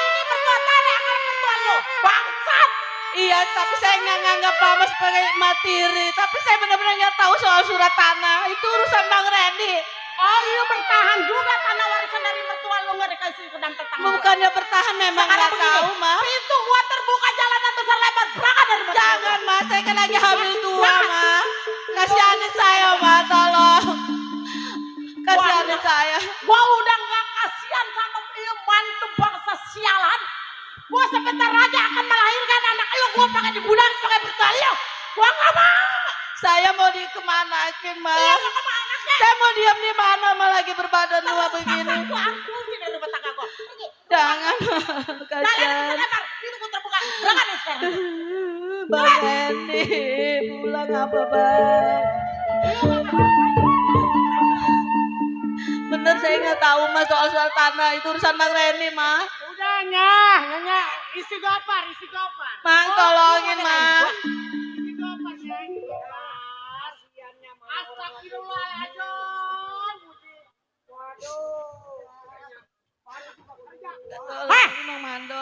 ini mertua tanah kalau mertua lo. Bangsat. Iya, tapi saya nggak nganggap mama sebagai materi. Tapi saya benar-benar nggak tahu soal surat tanah. Itu urusan Bang Randy. Oh, lu bertahan juga tanah warisan dari mertua lu nggak dikasih ke dalam tetangga. Bukannya bertahan, memang nggak tahu, Ma. Pintu gua terbuka, jalanan besar lebar, berangkat dari mertua. Jangan, Ma, saya kan lagi hamil tua, Ma. Kasihanin saya, Ma, tolong. Kasihanin saya. Gua udah nggak kasihan sama lu mantu bangsa sialan. Gua sebentar aja akan melahirkan anak lu, gua pakai dibulan pakai mertua lu. Gua nggak mau. Saya mau dikemanakin, Ma. Iya, mau kemana? Saya mau diam di mana, Ma, lagi berbadan dua begini. Aku angkusin dari rumah tangga gua. Jangan, kasihan. Itu gua terbuka. Berangkat nih sekarang. Bang Randy, pulang apa, Bang? Bener, saya nggak tahu, Ma, soal tanah. Itu urusan Bang Randy, Ma. Udah, Nya. Isi gopar. Mang, tolongin, Ma. Isi gopar, Nya. Astagfirullahaladzim. Heh,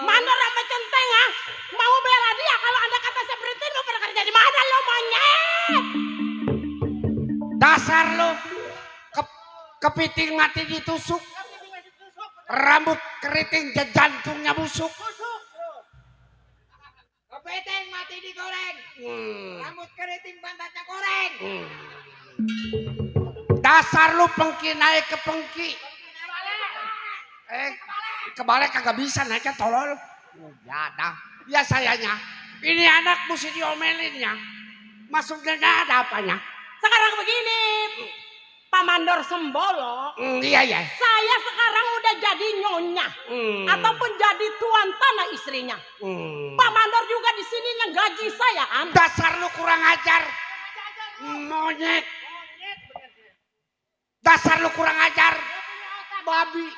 Mandor apa centeng, ha? Mau bela dia kalau Anda kata saya berhenti mau bekerja di mana lo, monyet? Dasar lo kepiting mati ditusuk. Rambut keriting jantungnya busuk. Kepiting mati digoreng. Rambut keriting pantatnya goreng. Dasar lu pengki naik ke pengki. Kebalik kagak bisa naiknya tolol. Ya dah. Ya sayanya. Ini anak mesti diomelinnya. Masuknya nggak ada apanya. Sekarang begini, Pak Mandor Sembolo. Iya. Saya sekarang udah jadi nyonya. Ataupun jadi tuan tanah istrinya. Pak Mandor juga di sini ngegaji saya, kan? Dasar lu kurang ajar. Monyet. Dasar lu kurang ajar. Babi.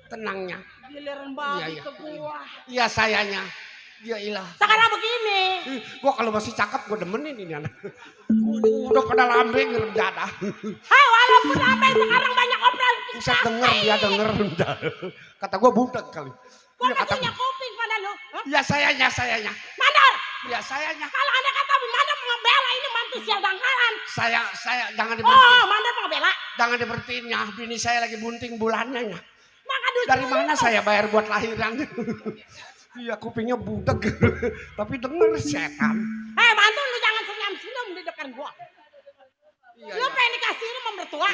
Tenangnya. Giliran babi Iya. ke gua. Iya sayanya. Ya ilah. Sekarang begini. Gua kalau masih cakep gua demenin ini anak. Udah pada lambe ngerem dada. Hai, walaupun lambe sekarang banyak operasi. Bisa denger. Kata gua budak kali. Gua Iya, masih punya kuping pada lu. Ya sayanya. Mandor. Ya sayanya. Kalau Anda kata Mandor membela ini mantu sial dangkalan. Saya jangan diberhentiin. Oh, Mandor membela. Jangan diberhentiin ya. Bini saya lagi bunting bulannya ya. Maka duit Dari mana saya bayar buat lahiran? Iya kupingnya budak. Tapi denger setan. Mantu lu jangan senyum-senyum di depan gua. Iya, Lu pengen dikasih ini sama mertua.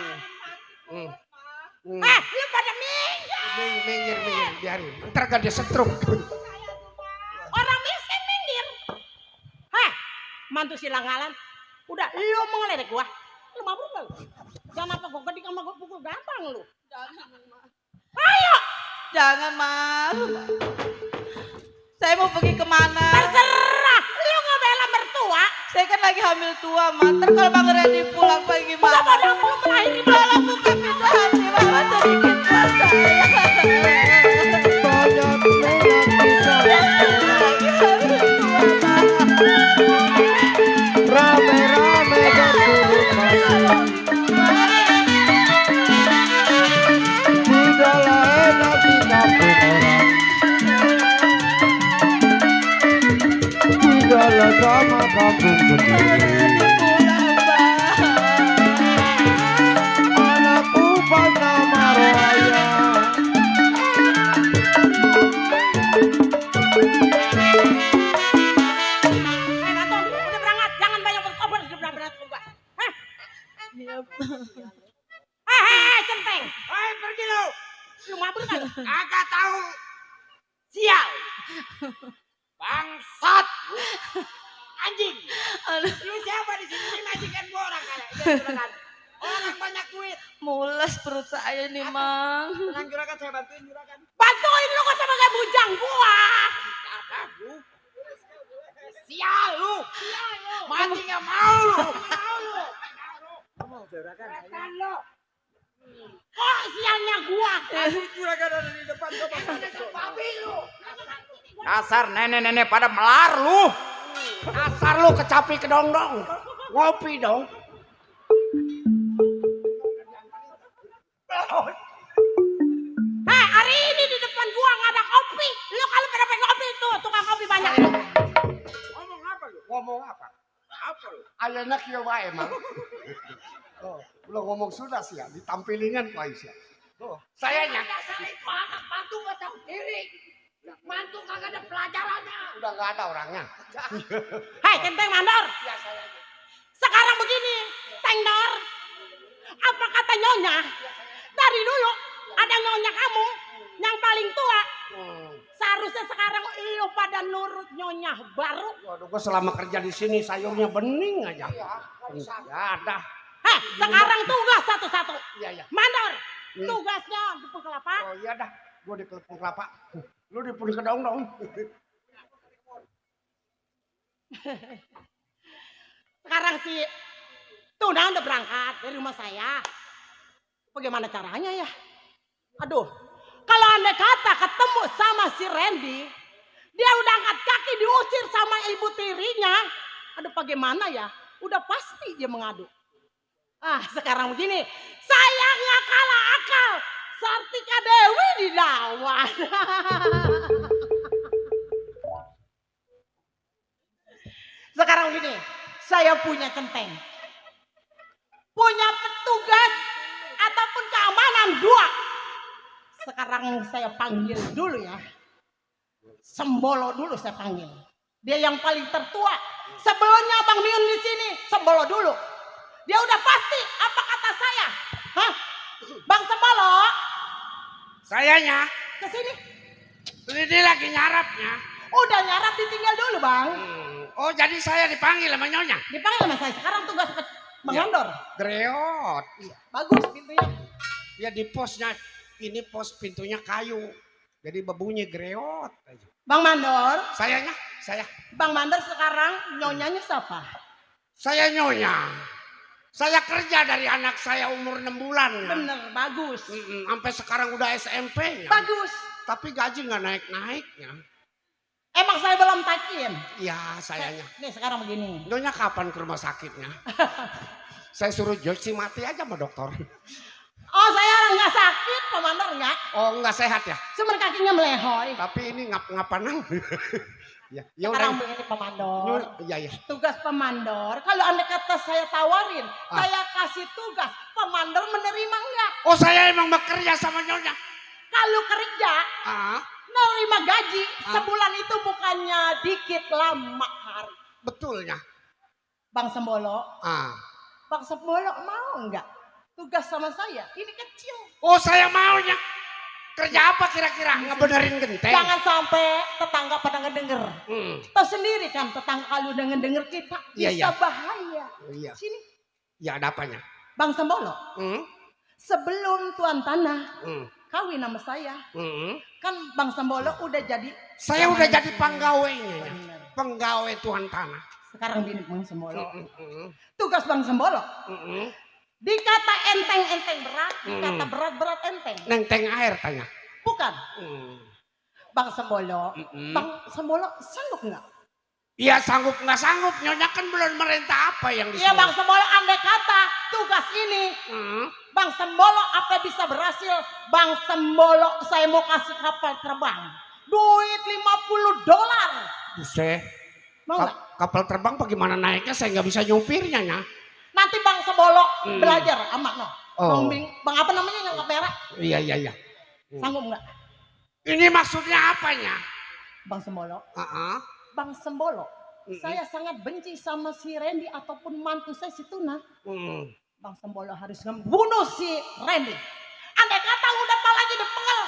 Lu pada minggir. Minggir, biarin. Ntar gak dia stroke. Orang miskin minggir. Mantu silangalan. Udah, lu mau ngeledek gua. Lu mabuk gak lu? Jangan apa gua kedik sama gua pukul gampang lu. Ayo. Jangan, Ma. Saya mau pergi kemana? Terserah. Lu ngebela mertua. Saya kan lagi hamil tua, Ma. Ntar kalau Bang Randy pulang pagi gimana? Udah mau melahirkan. Tolong buka pintu hati, Mama. Sedikit buat saya. Rame-rame berburu tidaklah enak di kampung orang, tidaklah sama kampung sendiri. Anakku bernama Roaya. Centeng. Pergi lu. Lu mabuk kan? Agak tahu. Sial. Bangsat. Anjing. Lu siapa di sini? Ini majikan gua orang kaya. Orang banyak duit. Mules perut saya nih, Mang. Tenang juragan, saya bantuin juragan. Bantuin lu kok sebagai bujang gua. Apa lu? Sial lu. Mati nggak mau lu. Kok sialnya gua? Juragan ada di depan coba. Babi lu. Dasar nenek-nenek pada melar lu. Dasar lu kecapi kedong-dong. Ngopi dong. Ayana kieu wae emang. Oh, belum ngomong sudah sih ya, ditampilingan ku Aisyah. Tuh, sayanya. Dasar itu anak mantu gak tahu diri. Mantu kagak ada pelajarannya. Udah nggak ada orangnya. Hai Kenteng Mandor. Ya sayanya. Sekarang begini, Tengdor. Apa kata Nyonya? Dari dulu ada Nyonya kamu yang paling tua. Seharusnya sekarang lu pada nurut Nyonya baru. Waduh, gua selama kerja di sini sayurnya bening aja. Ya ada. Heh, sekarang tugas satu-satu. Iya, iya. Mandor, tugasnya di kelapa. Oh iya dah, gua di Kelepung Kelapa. Lu di Puri Kedong dong. Sekarang si Tuna udah berangkat dari rumah saya. Bagaimana caranya ya? Aduh, kalau andai kata ketemu sama si Randy, dia udah angkat kaki diusir sama ibu tirinya. Aduh, bagaimana ya? Udah pasti dia mengadu. Ah, sekarang begini, saya nggak kalah akal. Sartika Dewi dilawan. Sekarang begini, saya punya Kenteng. Punya petugas ataupun keamanan 2. Sekarang saya panggil dulu ya. Sembolo dulu saya panggil. Dia yang paling tertua. Sebelumnya Bang Miun di sini, Sembolo dulu. Dia udah pasti apa kata saya. Hah? Bang Sembolo. Sayanya. Kesini. Ini lagi nyarapnya. Udah nyarap ditinggal dulu Bang. Oh jadi saya dipanggil sama Nyonya. Dipanggil sama saya. Sekarang tugas Bang Ya. Mandor. Greot. Bagus pintunya. Ya di posnya. Ini pos pintunya kayu. Jadi berbunyi greot. Bang Mandor. Sayanya. Saya. Bang Mandor sekarang nyonyanya siapa? Saya Nyonya. Saya kerja dari anak saya umur 6 bulan. Ya. Bener, bagus. Sampai sekarang udah SMP. Ya. Bagus. Tapi gaji nggak naik-naiknya. Emang saya belum takin. Iya sayanya. Nih sekarang begini. Nyonya kapan ke rumah sakitnya? Saya suruh Joci mati aja sama dokter. Oh saya nggak sakit, Pak Mandor nggak? Oh nggak sehat ya? Cuma kakinya melehoy. Tapi ini ngap-ngapan. Ya, ya Sekarang udah. begini Pak Mandor. Iya ya. Tugas Pak Mandor, kalau andai kata saya tawarin, saya kasih tugas, Pak Mandor menerima nggak? Oh saya emang bekerja sama Nyonya. Kalau kerja, nerima gaji, sebulan itu bukannya dikit lama hari. Betulnya. Bang Sembolo, Ah. Bang Sembolo mau nggak tugas sama saya? Ini kecil. Oh saya maunya. Kerja apa kira-kira? Ngebenerin genteng? Jangan sampai tetangga pada ngedenger. Tahu sendiri kan tetangga kalau udah ngedenger kita Iya, bisa iya. bahaya. Iya. Sini. Ya ada apanya? Bang Sembolo, sebelum Tuan Tanah kawin sama saya, kan Bang Sembolo udah jadi. Saya udah jadi penggawainya. Ya. Penggawai Tuan Tanah. Sekarang bini Bang Sembolo. Tugas Bang Sembolo. Dikata enteng-enteng berat, dikata berat-berat enteng. Nenteng air tanya. Bukan. Bang Sembolo, Bang Sembolo sanggup nggak? Iya sanggup nggak sanggup, Nyonya kan belum merintah apa yang disuruh. Iya Bang Sembolo andai kata tugas ini, Bang Sembolo apa bisa berhasil? Bang Sembolo saya mau kasih kapal terbang, duit $50. Buset. Mau nggak? Kapal terbang bagaimana naiknya saya nggak bisa nyupirnya ya. Nanti Bang Sembolo belajar sama no. Oh. Bang apa namanya yang merah? Iya. Sanggup nggak? Ini maksudnya apanya? Bang Sembolo. Bang Sembolo. Saya sangat benci sama si Randy ataupun mantu saya si Tuna. Bang Sembolo harus membunuh si Randy. Andai kata udah palanya dipenggal,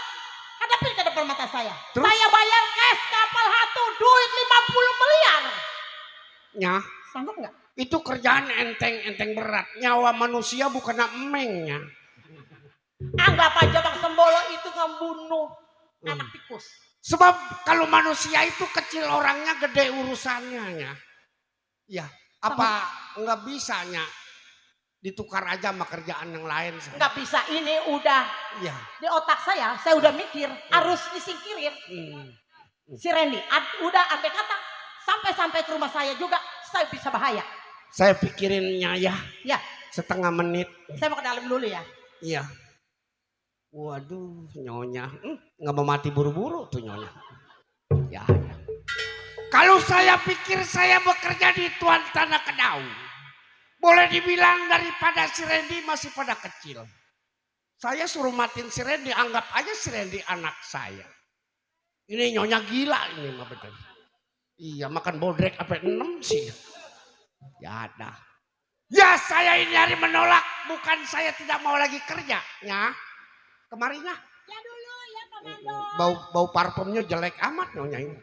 hadapin ke depan mata saya. Terus? Saya bayar cash kapal hatu duit 50 miliar. Ya. Sanggup nggak? Itu kerjaan enteng berat. Nyawa manusia bukan emengnya. Anggap aja Bang Sembolo itu ngebunuh anak tikus. Sebab kalau manusia itu kecil orangnya, gede urusannya. Ya, apa nggak bisanya ditukar aja sama kerjaan yang lain? Nggak bisa, ini udah ya. Di otak saya udah mikir harus disingkirin. Si Randy, udah andai kata sampai ke rumah saya juga saya bisa bahaya. Saya pikirinnya ya. Ya. Setengah menit. Saya mau ke dalam dulu ya. Iya. Waduh, Nyonya. Nggak mau mati buru-buru tuh Nyonya. Ya. Kalau saya pikir saya bekerja di Tuan Tanah Kedau. Boleh dibilang daripada si Randy masih pada kecil. Saya suruh matiin si Randy, anggap aja si Randy anak saya. Ini nyonya gila ini mah betul. Iya makan bodrek apa 6 sih. Ya ada. Ya saya ini hari menolak, bukan saya tidak mau lagi kerja. Ya kemarin lah. Ya dulu ya Komando. Bau parfumnya jelek amat nyonya ini.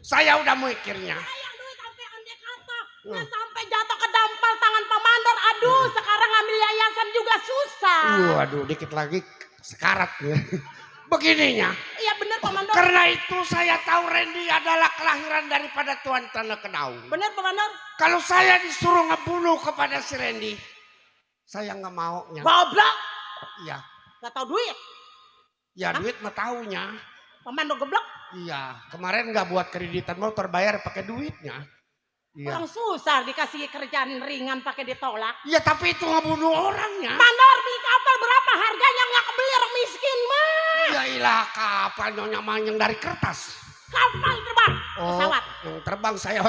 Saya udah mikirnya. Sayang duit sampai andai kata. Nggak sampai jatuh ke dampal tangan Pak Mandor. Aduh sekarang ambil yayasan juga susah. Waduh dikit lagi sekarat ya. Begininya. Iya bener Pak Mandor. Karena itu saya tahu Randy adalah kelahiran daripada Tuan Tanah Kedau. Bener Pak Mandor. Kalau saya disuruh ngebunuh kepada si Randy, saya nggak maunya. Goblok. Iya. Gak tau duit. Ya duit mah taunya. Pak Mandor geblok. Iya. Kemarin nggak buat kreditan motor bayar pakai duitnya. Iya. Orang susah dikasih kerjaan ringan pakai ditolak. Iya tapi itu ngebunuh orangnya. Mandor beli kapal berapa harganya nggak kebeli orang miskin mah. Ya ilah kapal nyonya manjang dari kertas. Kapal terbang. Pesawat. Yang terbang saya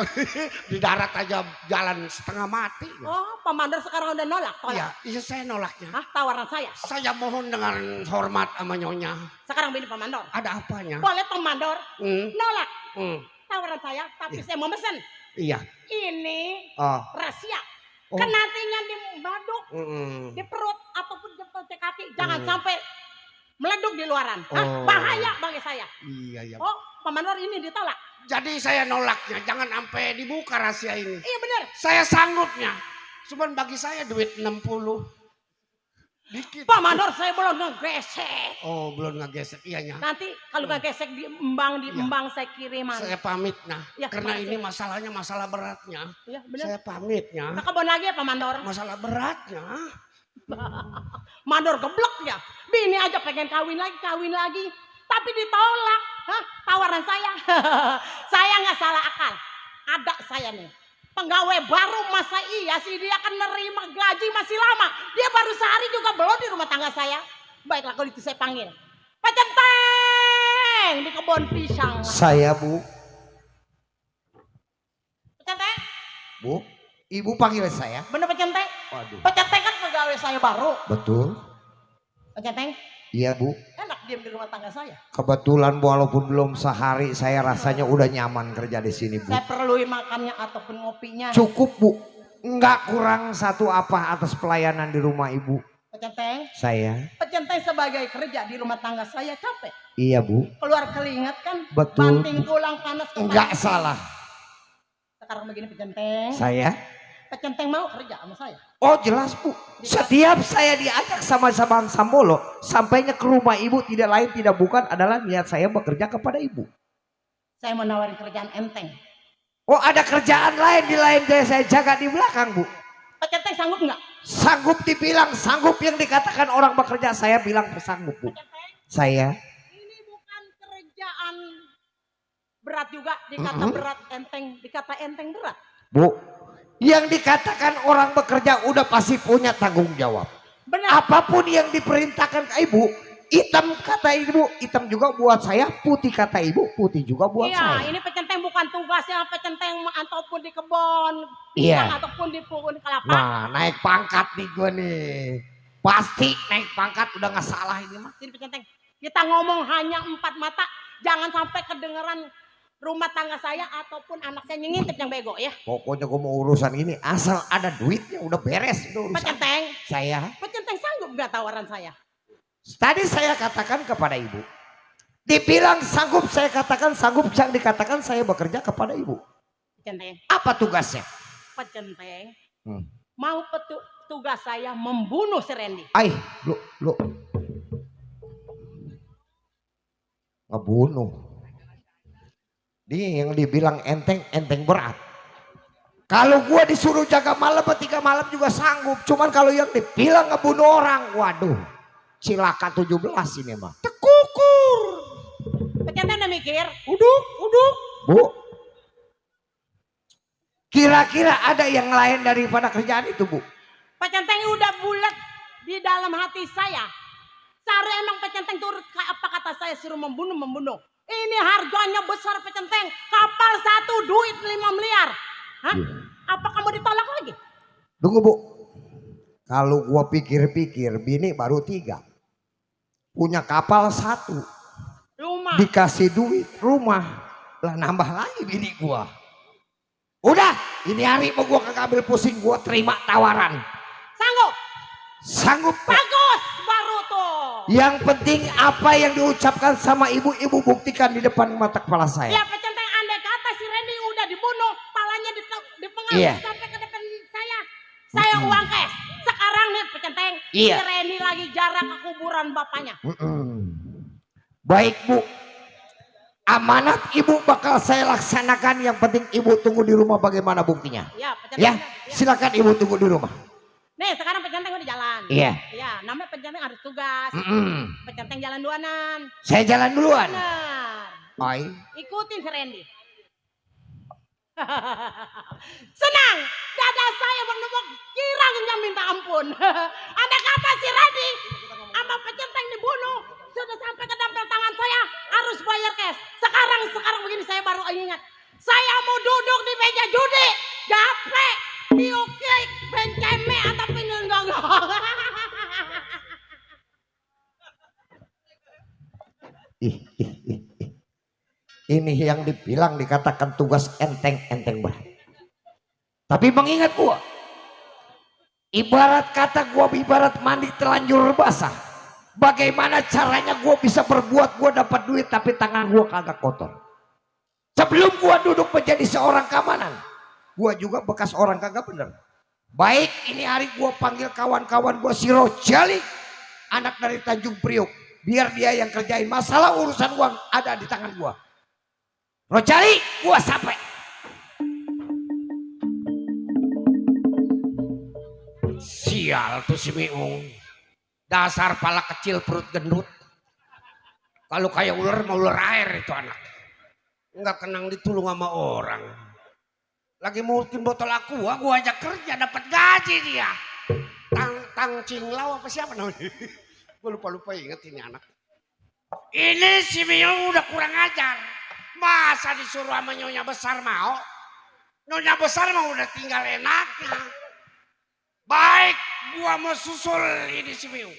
di darat aja jalan setengah mati. Oh, Pak Mandor sekarang udah nolak, Iya, iya saya nolaknya. Hah, tawaran saya. Saya mohon dengan hormat sama nyonya. Sekarang begini Pak Mandor. Ada apanya? Boleh Pak Mandor nolak tawaran saya, tapi Iya. saya mau mesen. Iya. Ini rahasia. Oh. Kan nantinya di baduk, di perut ataupun di kaki, jangan sampai meleduk di luaran. Hah, Oh. bahaya bagi saya. Iya, iya. Oh, Pak Mandor ini ditolak. Jadi saya nolaknya, jangan sampai dibuka rahasia ini. Iya benar. Saya sanggupnya. Cuman bagi saya duit 60. Dikit. Pak Mandor saya belum ngegesek. Oh, belum ngegesek ianya. Nanti kalau ngegesek diembang saya kiriman. Saya pamit nah. Ya, Karena makasih. ini masalahnya masalah beratnya. Iya benar. Saya pamitnya. Ke kebun lagi ya Pak Mandor. Masalah beratnya. Mandor geblok ya. Bini aja pengen kawin lagi. Tapi ditolak. Hah, tawaran saya. Saya nggak salah akal. Ada saya nih. Pegawai baru masa iya sih dia akan nerima gaji masih lama. Dia baru sehari juga belum di rumah tangga saya. Baiklah kalau itu saya panggil. Pak Centeng di kebun pisang. Saya Bu. Pak Centeng, Bu, Ibu panggil saya. bener Pak Centeng? Waduh. Pak Centeng kan pegawai saya baru. Betul. Pak Centeng, Iya Bu. enak diam di rumah tangga saya. Kebetulan walaupun belum sehari saya rasanya udah nyaman kerja di sini Bu. Saya perlu makannya ataupun ngopinya. Cukup Bu. Enggak kurang satu apa atas pelayanan di rumah Ibu. Pak Centeng, Saya. Pak Centeng sebagai kerja di rumah tangga saya capek. Iya Bu. Keluar keringat kan. Betul. Banting tulang panas. Enggak salah. Sekarang begini Pak Centeng. Saya. Pak Centeng mau kerja sama saya. Oh jelas Bu. Setiap saya diajak sama Bang Sambolo, sampainya ke rumah Ibu tidak lain tidak bukan adalah niat saya bekerja kepada Ibu. Saya mau nawarin kerjaan enteng. Oh ada kerjaan lain di lain saya jaga di belakang Bu. Pak Centeng sanggup nggak? Sanggup dibilang sanggup yang dikatakan orang bekerja saya bilang sanggup Bu. Pak Centeng, Saya. ini bukan kerjaan berat juga. Dikata berat enteng, dikata enteng berat. Bu, yang dikatakan orang bekerja udah pasti punya tanggung jawab. Benar. Apapun yang diperintahkan ke Ibu, hitam kata Ibu, hitam juga buat saya, putih kata Ibu, putih juga buat Iya, saya. ini Pak Centeng bukan tugasnya Pak Centeng ataupun di kebun Iya. pisang ataupun di pohon kelapa. Nah, naik pangkat nih gue nih. Pasti naik pangkat udah nggak salah ini mah. Jadi Pak Centeng, kita ngomong hanya 4 mata, jangan sampai kedengeran rumah tangga saya ataupun anak saya ngintip yang bego ya. Pokoknya gue mau urusan ini asal ada duitnya udah beres udah Pak urusan. Centeng, Saya. Pak Centeng sanggup nggak tawaran saya? Tadi saya katakan kepada Ibu. Dibilang sanggup saya katakan sanggup yang dikatakan saya bekerja kepada Ibu. Pak Centeng, Apa tugasnya? Pak Centeng, mau tugas saya membunuh si Randy. Ay, lu ngebunuh. Dia yang dibilang enteng berat. Kalau gua disuruh jaga malam 3 malam juga sanggup. Cuman kalau yang dibilang ngebunuh orang, waduh, cilaka 17 ini mah. Tekukur. Pak Centeng udah mikir, Uduk. Bu, kira-kira ada yang lain daripada kerjaan itu Bu? Pak Centeng udah bulat di dalam hati saya. Sehari emang Pak Centeng turut apa kata saya suruh membunuh. Ini harganya besar Pak Centeng. Kapal satu duit 5 miliar. Hah? Apa kamu ditolak lagi? Tunggu Bu. Kalau gua pikir-pikir, bini baru 3. Punya kapal 1. Rumah. Dikasih duit rumah. Lah nambah lagi bini gua. Udah, ini hari mau gua kagak ambil pusing, gua terima tawaran. Sanggup? Sanggup. Bagus, baru tuh. Yang penting apa yang diucapkan sama ibu-ibu buktikan di depan mata kepala saya. Ya Pecenteng, andai kata si Randy udah dibunuh, palanya dipengaruhi Iya. sampai ke depan saya uang cash. Sekarang nih Pecenteng, Iya. si Randy lagi jarak ke kuburan bapaknya. Baik Bu, amanat ibu bakal saya laksanakan. Yang penting ibu tunggu di rumah bagaimana buktinya. Ya, Pecenteng. Ya, silakan ibu tunggu di rumah. Nih sekarang Pecenteng udah jalan. Iya. Ya, namanya Pecenteng harus tugas. Pecenteng jalan duluanan. Saya jalan duluan. Benar. Oi. Ikutin si Randy. Senang, dada saya menembak kirangnya minta ampun. Andai kata si Randy sama Pecenteng dibunuh, sudah sampai ke dampel tangan saya, harus bayar cash. Sekarang begini saya baru ingat. Saya mau duduk di meja judi, gape, diukik, benceme atau penyenggong. Ini yang dibilang dikatakan tugas enteng berat. Tapi mengingat gua, ibarat kata gua ibarat mandi telanjur basah. Bagaimana caranya gua bisa berbuat gua dapat duit tapi tangan gua kagak kotor. Sebelum gua duduk menjadi seorang keamanan, gua juga bekas orang kagak bener. Baik, ini hari gua panggil kawan-kawan gua si Rojali, anak dari Tanjung Priok. Biar dia yang kerjain masalah urusan uang ada di tangan gua. Rojali, gua sampai. Sial tuh si Miung. Dasar pala kecil perut gendut. Kalau kayak ular mau ular air itu anak. Enggak kenang ditulung sama orang. Lagi mungkin botol aqua, gua ajak kerja dapat gaji dia. Tang Cinglau apa siapa namanya? Gua lupa inget ini anak. Ini si Miung udah kurang ajar. Masa disuruh sama nyonya besar mau? Nyonya besar mau udah tinggal enaknya. Baik, gua mau susul ini si Miung.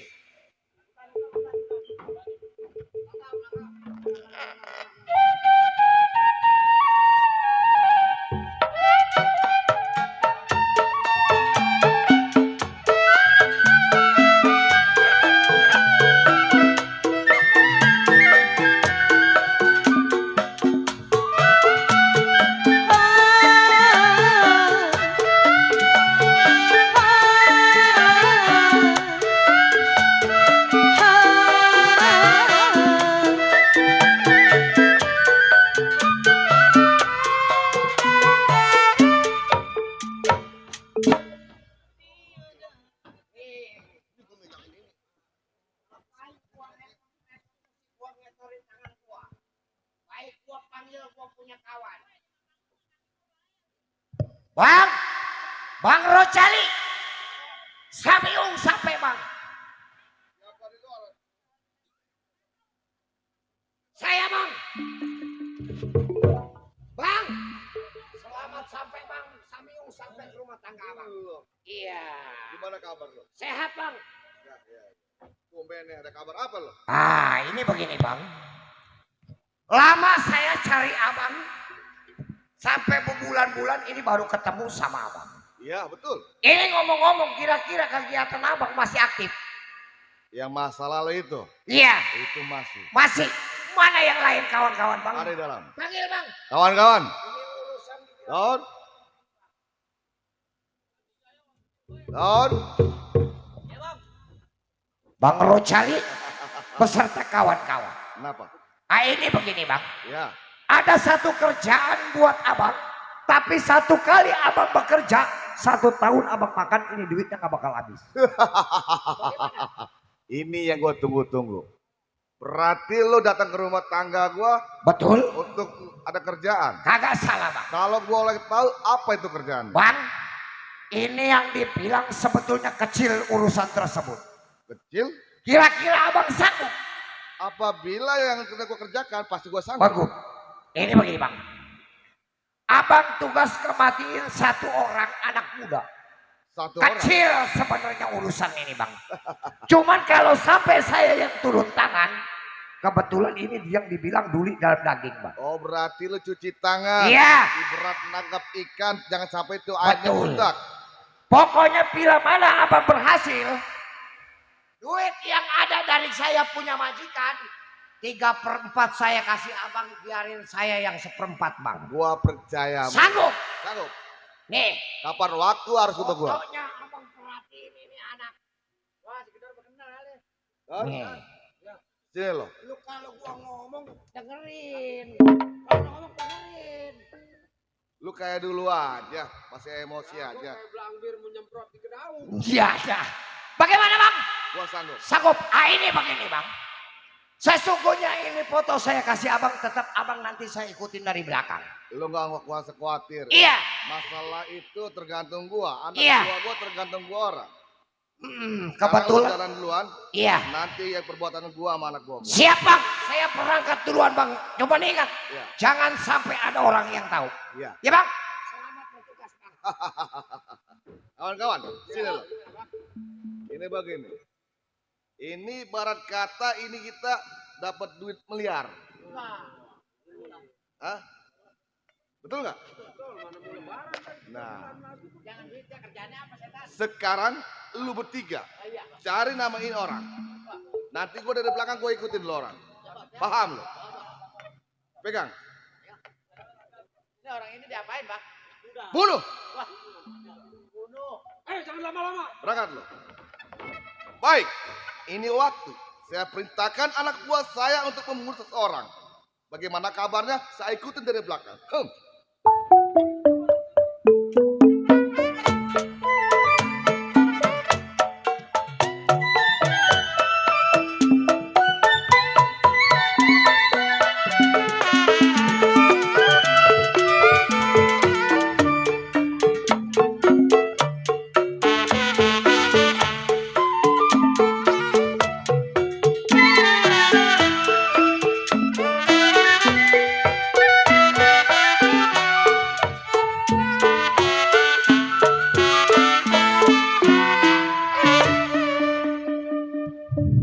Bang Rojali, Samiung sampai bang. Saya bang. Bang, selamat sampai bang. Samiung sampai ke rumah tangga bang. Iya. Gimana kabar lo? Sehat bang. Ya. Tumben ada kabar apa lo? Ini begini bang. Lama saya cari abang. Sampai berbulan-bulan ini baru ketemu sama abang. Iya betul. Ini ngomong-ngomong kira-kira kegiatan abang masih aktif? Yang masa lalu itu? Iya. Itu masih. Masih. Mana yang lain kawan-kawan bang? Ada di dalam. Panggil bang. Kawan-kawan. Don. Bang Rojali beserta kawan-kawan. Kenapa? Ini begini bang. Ya. Ada satu kerjaan buat abang. Tapi satu kali abang bekerja, 1 tahun abang makan ini duitnya gak bakal habis. Ini yang gue tunggu-tunggu. Berarti lo datang ke rumah tangga gue. Betul. Untuk ada kerjaan. Kagak salah bang. Kalau gue boleh tahu apa itu kerjaan? Bang, ini yang dibilang sebetulnya kecil urusan tersebut. Kecil? Kira-kira abang sanggup? Apabila yang kita gue kerjakan pasti gue sanggup. Bagus. Ini begini bang. Abang tugas kematiin satu orang anak muda. Satu orang. Kecil sebenarnya urusan ini bang. Cuman kalau sampai saya yang turun tangan, kebetulan ini yang dibilang duli dalam daging bang. Oh berarti lu cuci tangan. Iya. Ibarat nangkap ikan, jangan sampai itu airnya Betul. budak. Pokoknya bila mana abang berhasil, duit yang ada dari saya punya majikan, 3/4 saya kasih abang, biarin saya yang 1/4 bang. Gua percaya. Sanggup? Sanggup. Nih. Kapan waktu harus ketemu gua? Pokoknya abang perhatiin ini anak. Wah, sekedar berkenal ya. Nih. Sini lo. Lu kalau gua ngomong dengerin. Kalau ngomong dengerin. Lu kayak dulu aja, masih emosi aja. Belangdir menyemprot di kedaung. Iya, ya. Bagaimana bang? Gua sanggup. Sanggup? Ah ini begini bang. Sesungguhnya ini foto saya kasih abang, tetap abang nanti saya ikutin dari belakang. Lu nggak usah khawatir. Iya. Masalah itu tergantung gua. Anak Iya. gua tergantung gua orang. Kebetulan. Sekarang lu jalan duluan. Iya. Nanti yang perbuatan gua sama anak gua. Siap bang, saya berangkat duluan bang. Coba nih ingat, Iya. jangan sampai ada orang yang tahu. Iya. Ya bang. Kawan-kawan, sini lo. Ini begini. Ini barat kata ini kita dapat duit miliar. Hah? Betul nggak? Nah, sekarang lu bertiga cari namain orang. Nanti gua dari belakang gua ikutin lo orang. Paham lo? Pegang. Ini orang ini diapain, Bang? Bunuh. Bunuh. Jangan lama-lama. Berangkat lo. Baik, ini waktu. Saya perintahkan anak buah saya untuk membunuh seseorang. Bagaimana kabarnya? Saya ikutin dari belakang.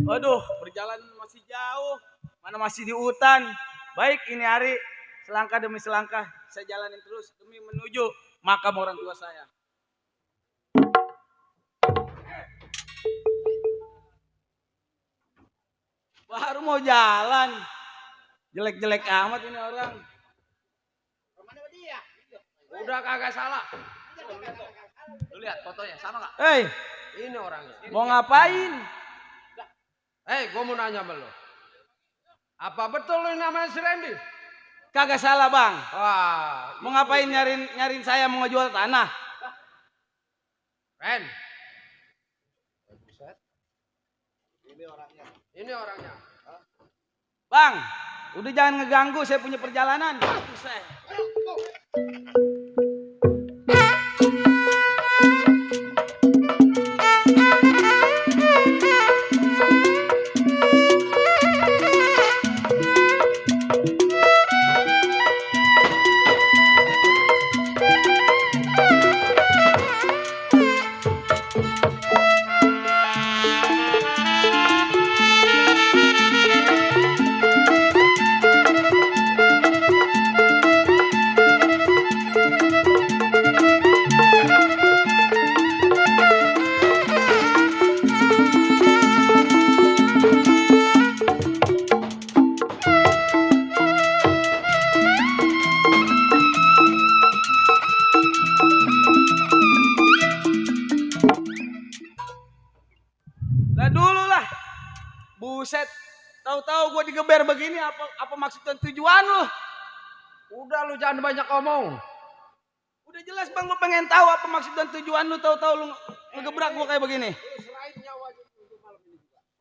Waduh, perjalanan masih jauh. Mana masih di hutan. Baik, ini hari selangkah demi selangkah saya jalanin terus demi menuju makam orang tua saya. Baru mau jalan. Jelek-jelek amat ini orang. Mana dia? Udah kagak salah. Lu lihat fotonya sama nggak? Hei, Ini orangnya. mau ngapain? Gue mau nanya sama lo. Apa betul lo namanya si Randy? Kagak salah, Bang. Wah, Mau ngapain nyariin saya mau ngejual tanah? Ren, Ini orangnya. Bang, udah jangan ngeganggu saya punya perjalanan. Buset. Lah dulu lah. Buset. Tahu-tahu gue digeber begini apa maksud dan tujuan lu? udah lu jangan banyak ngomong. Udah jelas Bang, gue pengen tahu apa maksud dan tujuan lu, tahu-tahu lu ngegebrak gue kayak begini.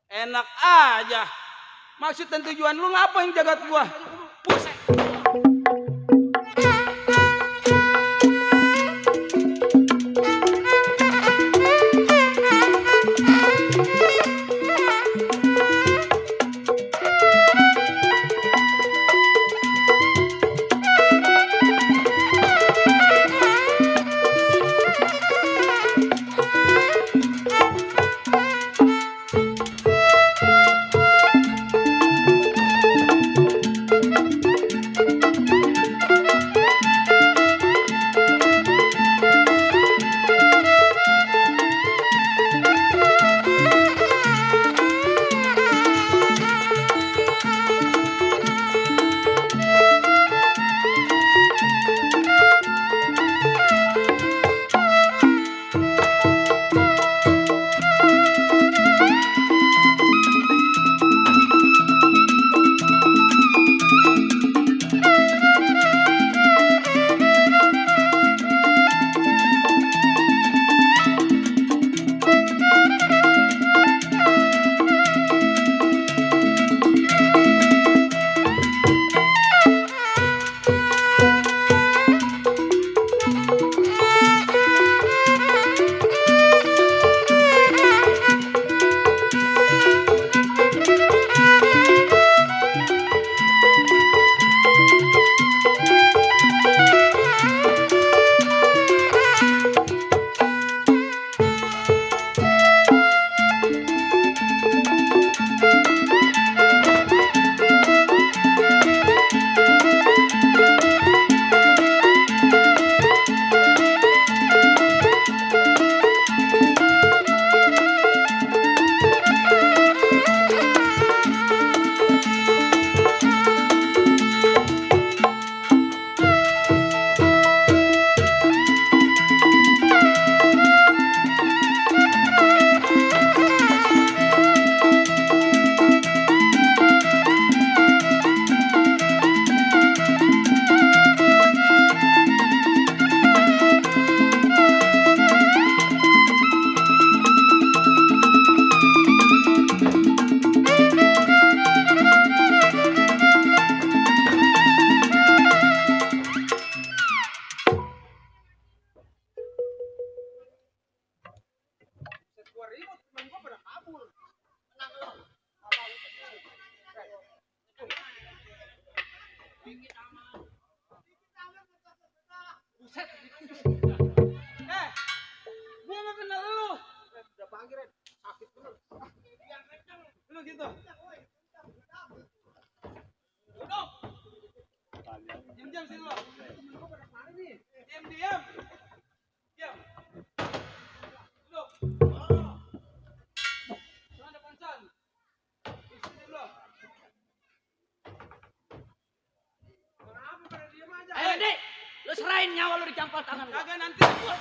Enak aja. Maksud dan tujuan lu ngapain jagat gua? Buset. Buset. Gua nggak kenal lu. Udah pagi, Ren. Sakit bener. Lu gitu. Duduk. Diam sini lo. Diam. Diam. Duduk. Lu ada konsen. Di sini lo. Kenapa pada diam aja? Ayo, Dik. Lu serahin nyawa lu di campur tangan gua. Kagak nanti gua.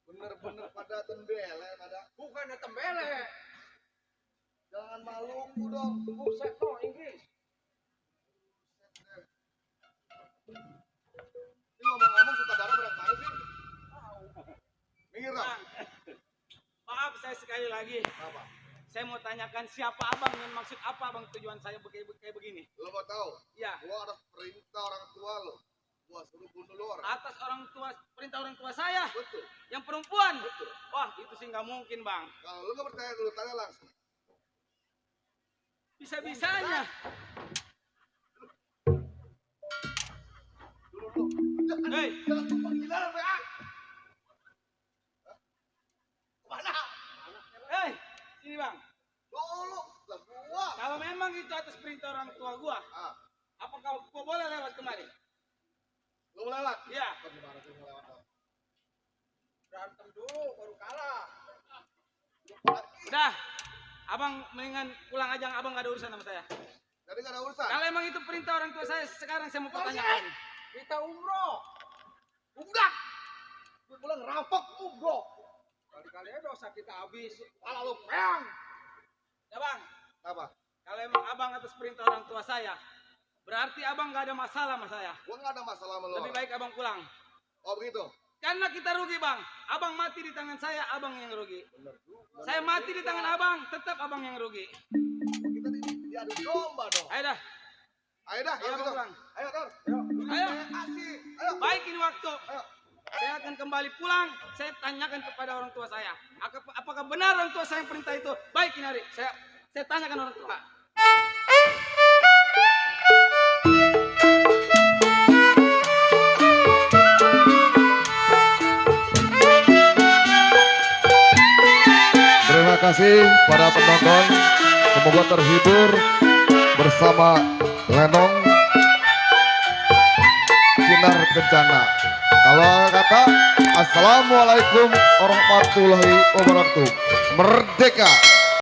Bener-bener pada tembele pada. Bukannya tembele. Jangan Maluku dong. Buset no Inggris. Ini ngomong-ngomong sutradara berapa kali sih? Minggir dong. Maaf saya sekali lagi. Apa? Saya mau tanyakan siapa abang dan maksud apa abang tujuan saya kayak begini? Lo mau tahu? Iya. Gua atas perintah orang tua lo. Gua suruh bunuh lu orang. Atas perintah orang tua saya. Betul. Yang perempuan. Betul. Wah itu sih nggak mungkin bang. Kalau lu nggak percaya lu tanya langsung. Bisa-bisanya. Hei. Gimana PA? Mana? Hei, sini bang. Dulu lah gua. Kalau memang itu atas perintah orang tua gua, apakah gua boleh lewat kemari? Lu mau lewat? Iya. Gimana sih mau lewat? Berantem dulu baru kalah. Udah, abang mendingan pulang aja, abang gak ada urusan sama saya. Jadi gak ada urusan? Kalau emang itu perintah orang tua saya, sekarang saya mau pertanyakan. Kita umroh. Enggak. Gue pulang ngerampok umroh. Kali-kali aja dosa kita habis. Kepala lu peang. Ya bang. Apa? Kalau emang abang atas perintah orang tua saya, berarti abang gak ada masalah sama saya. Gua gak ada masalah sama lu. Lebih baik abang pulang. Oh begitu? Karena kita rugi bang. Abang mati di tangan saya, abang yang rugi. Saya mati di tangan abang, tetap abang yang rugi. Kita diadu domba dong. Ayo dah. Ayo dah. Ayo Gitu. pulang. Ayo Tor. Ayo. Kasih. Ayo. Baik ini waktu. Ayo. Saya akan kembali pulang. Saya tanyakan kepada orang tua saya. Apakah benar orang tua saya yang perintah itu? Baik ini hari. Saya tanyakan orang tua. Terima kasih para penonton. Semoga terhibur bersama Lenong Sinar Kencana. Kalau kata Assalamualaikum warahmatullahi wabarakatuh. Merdeka.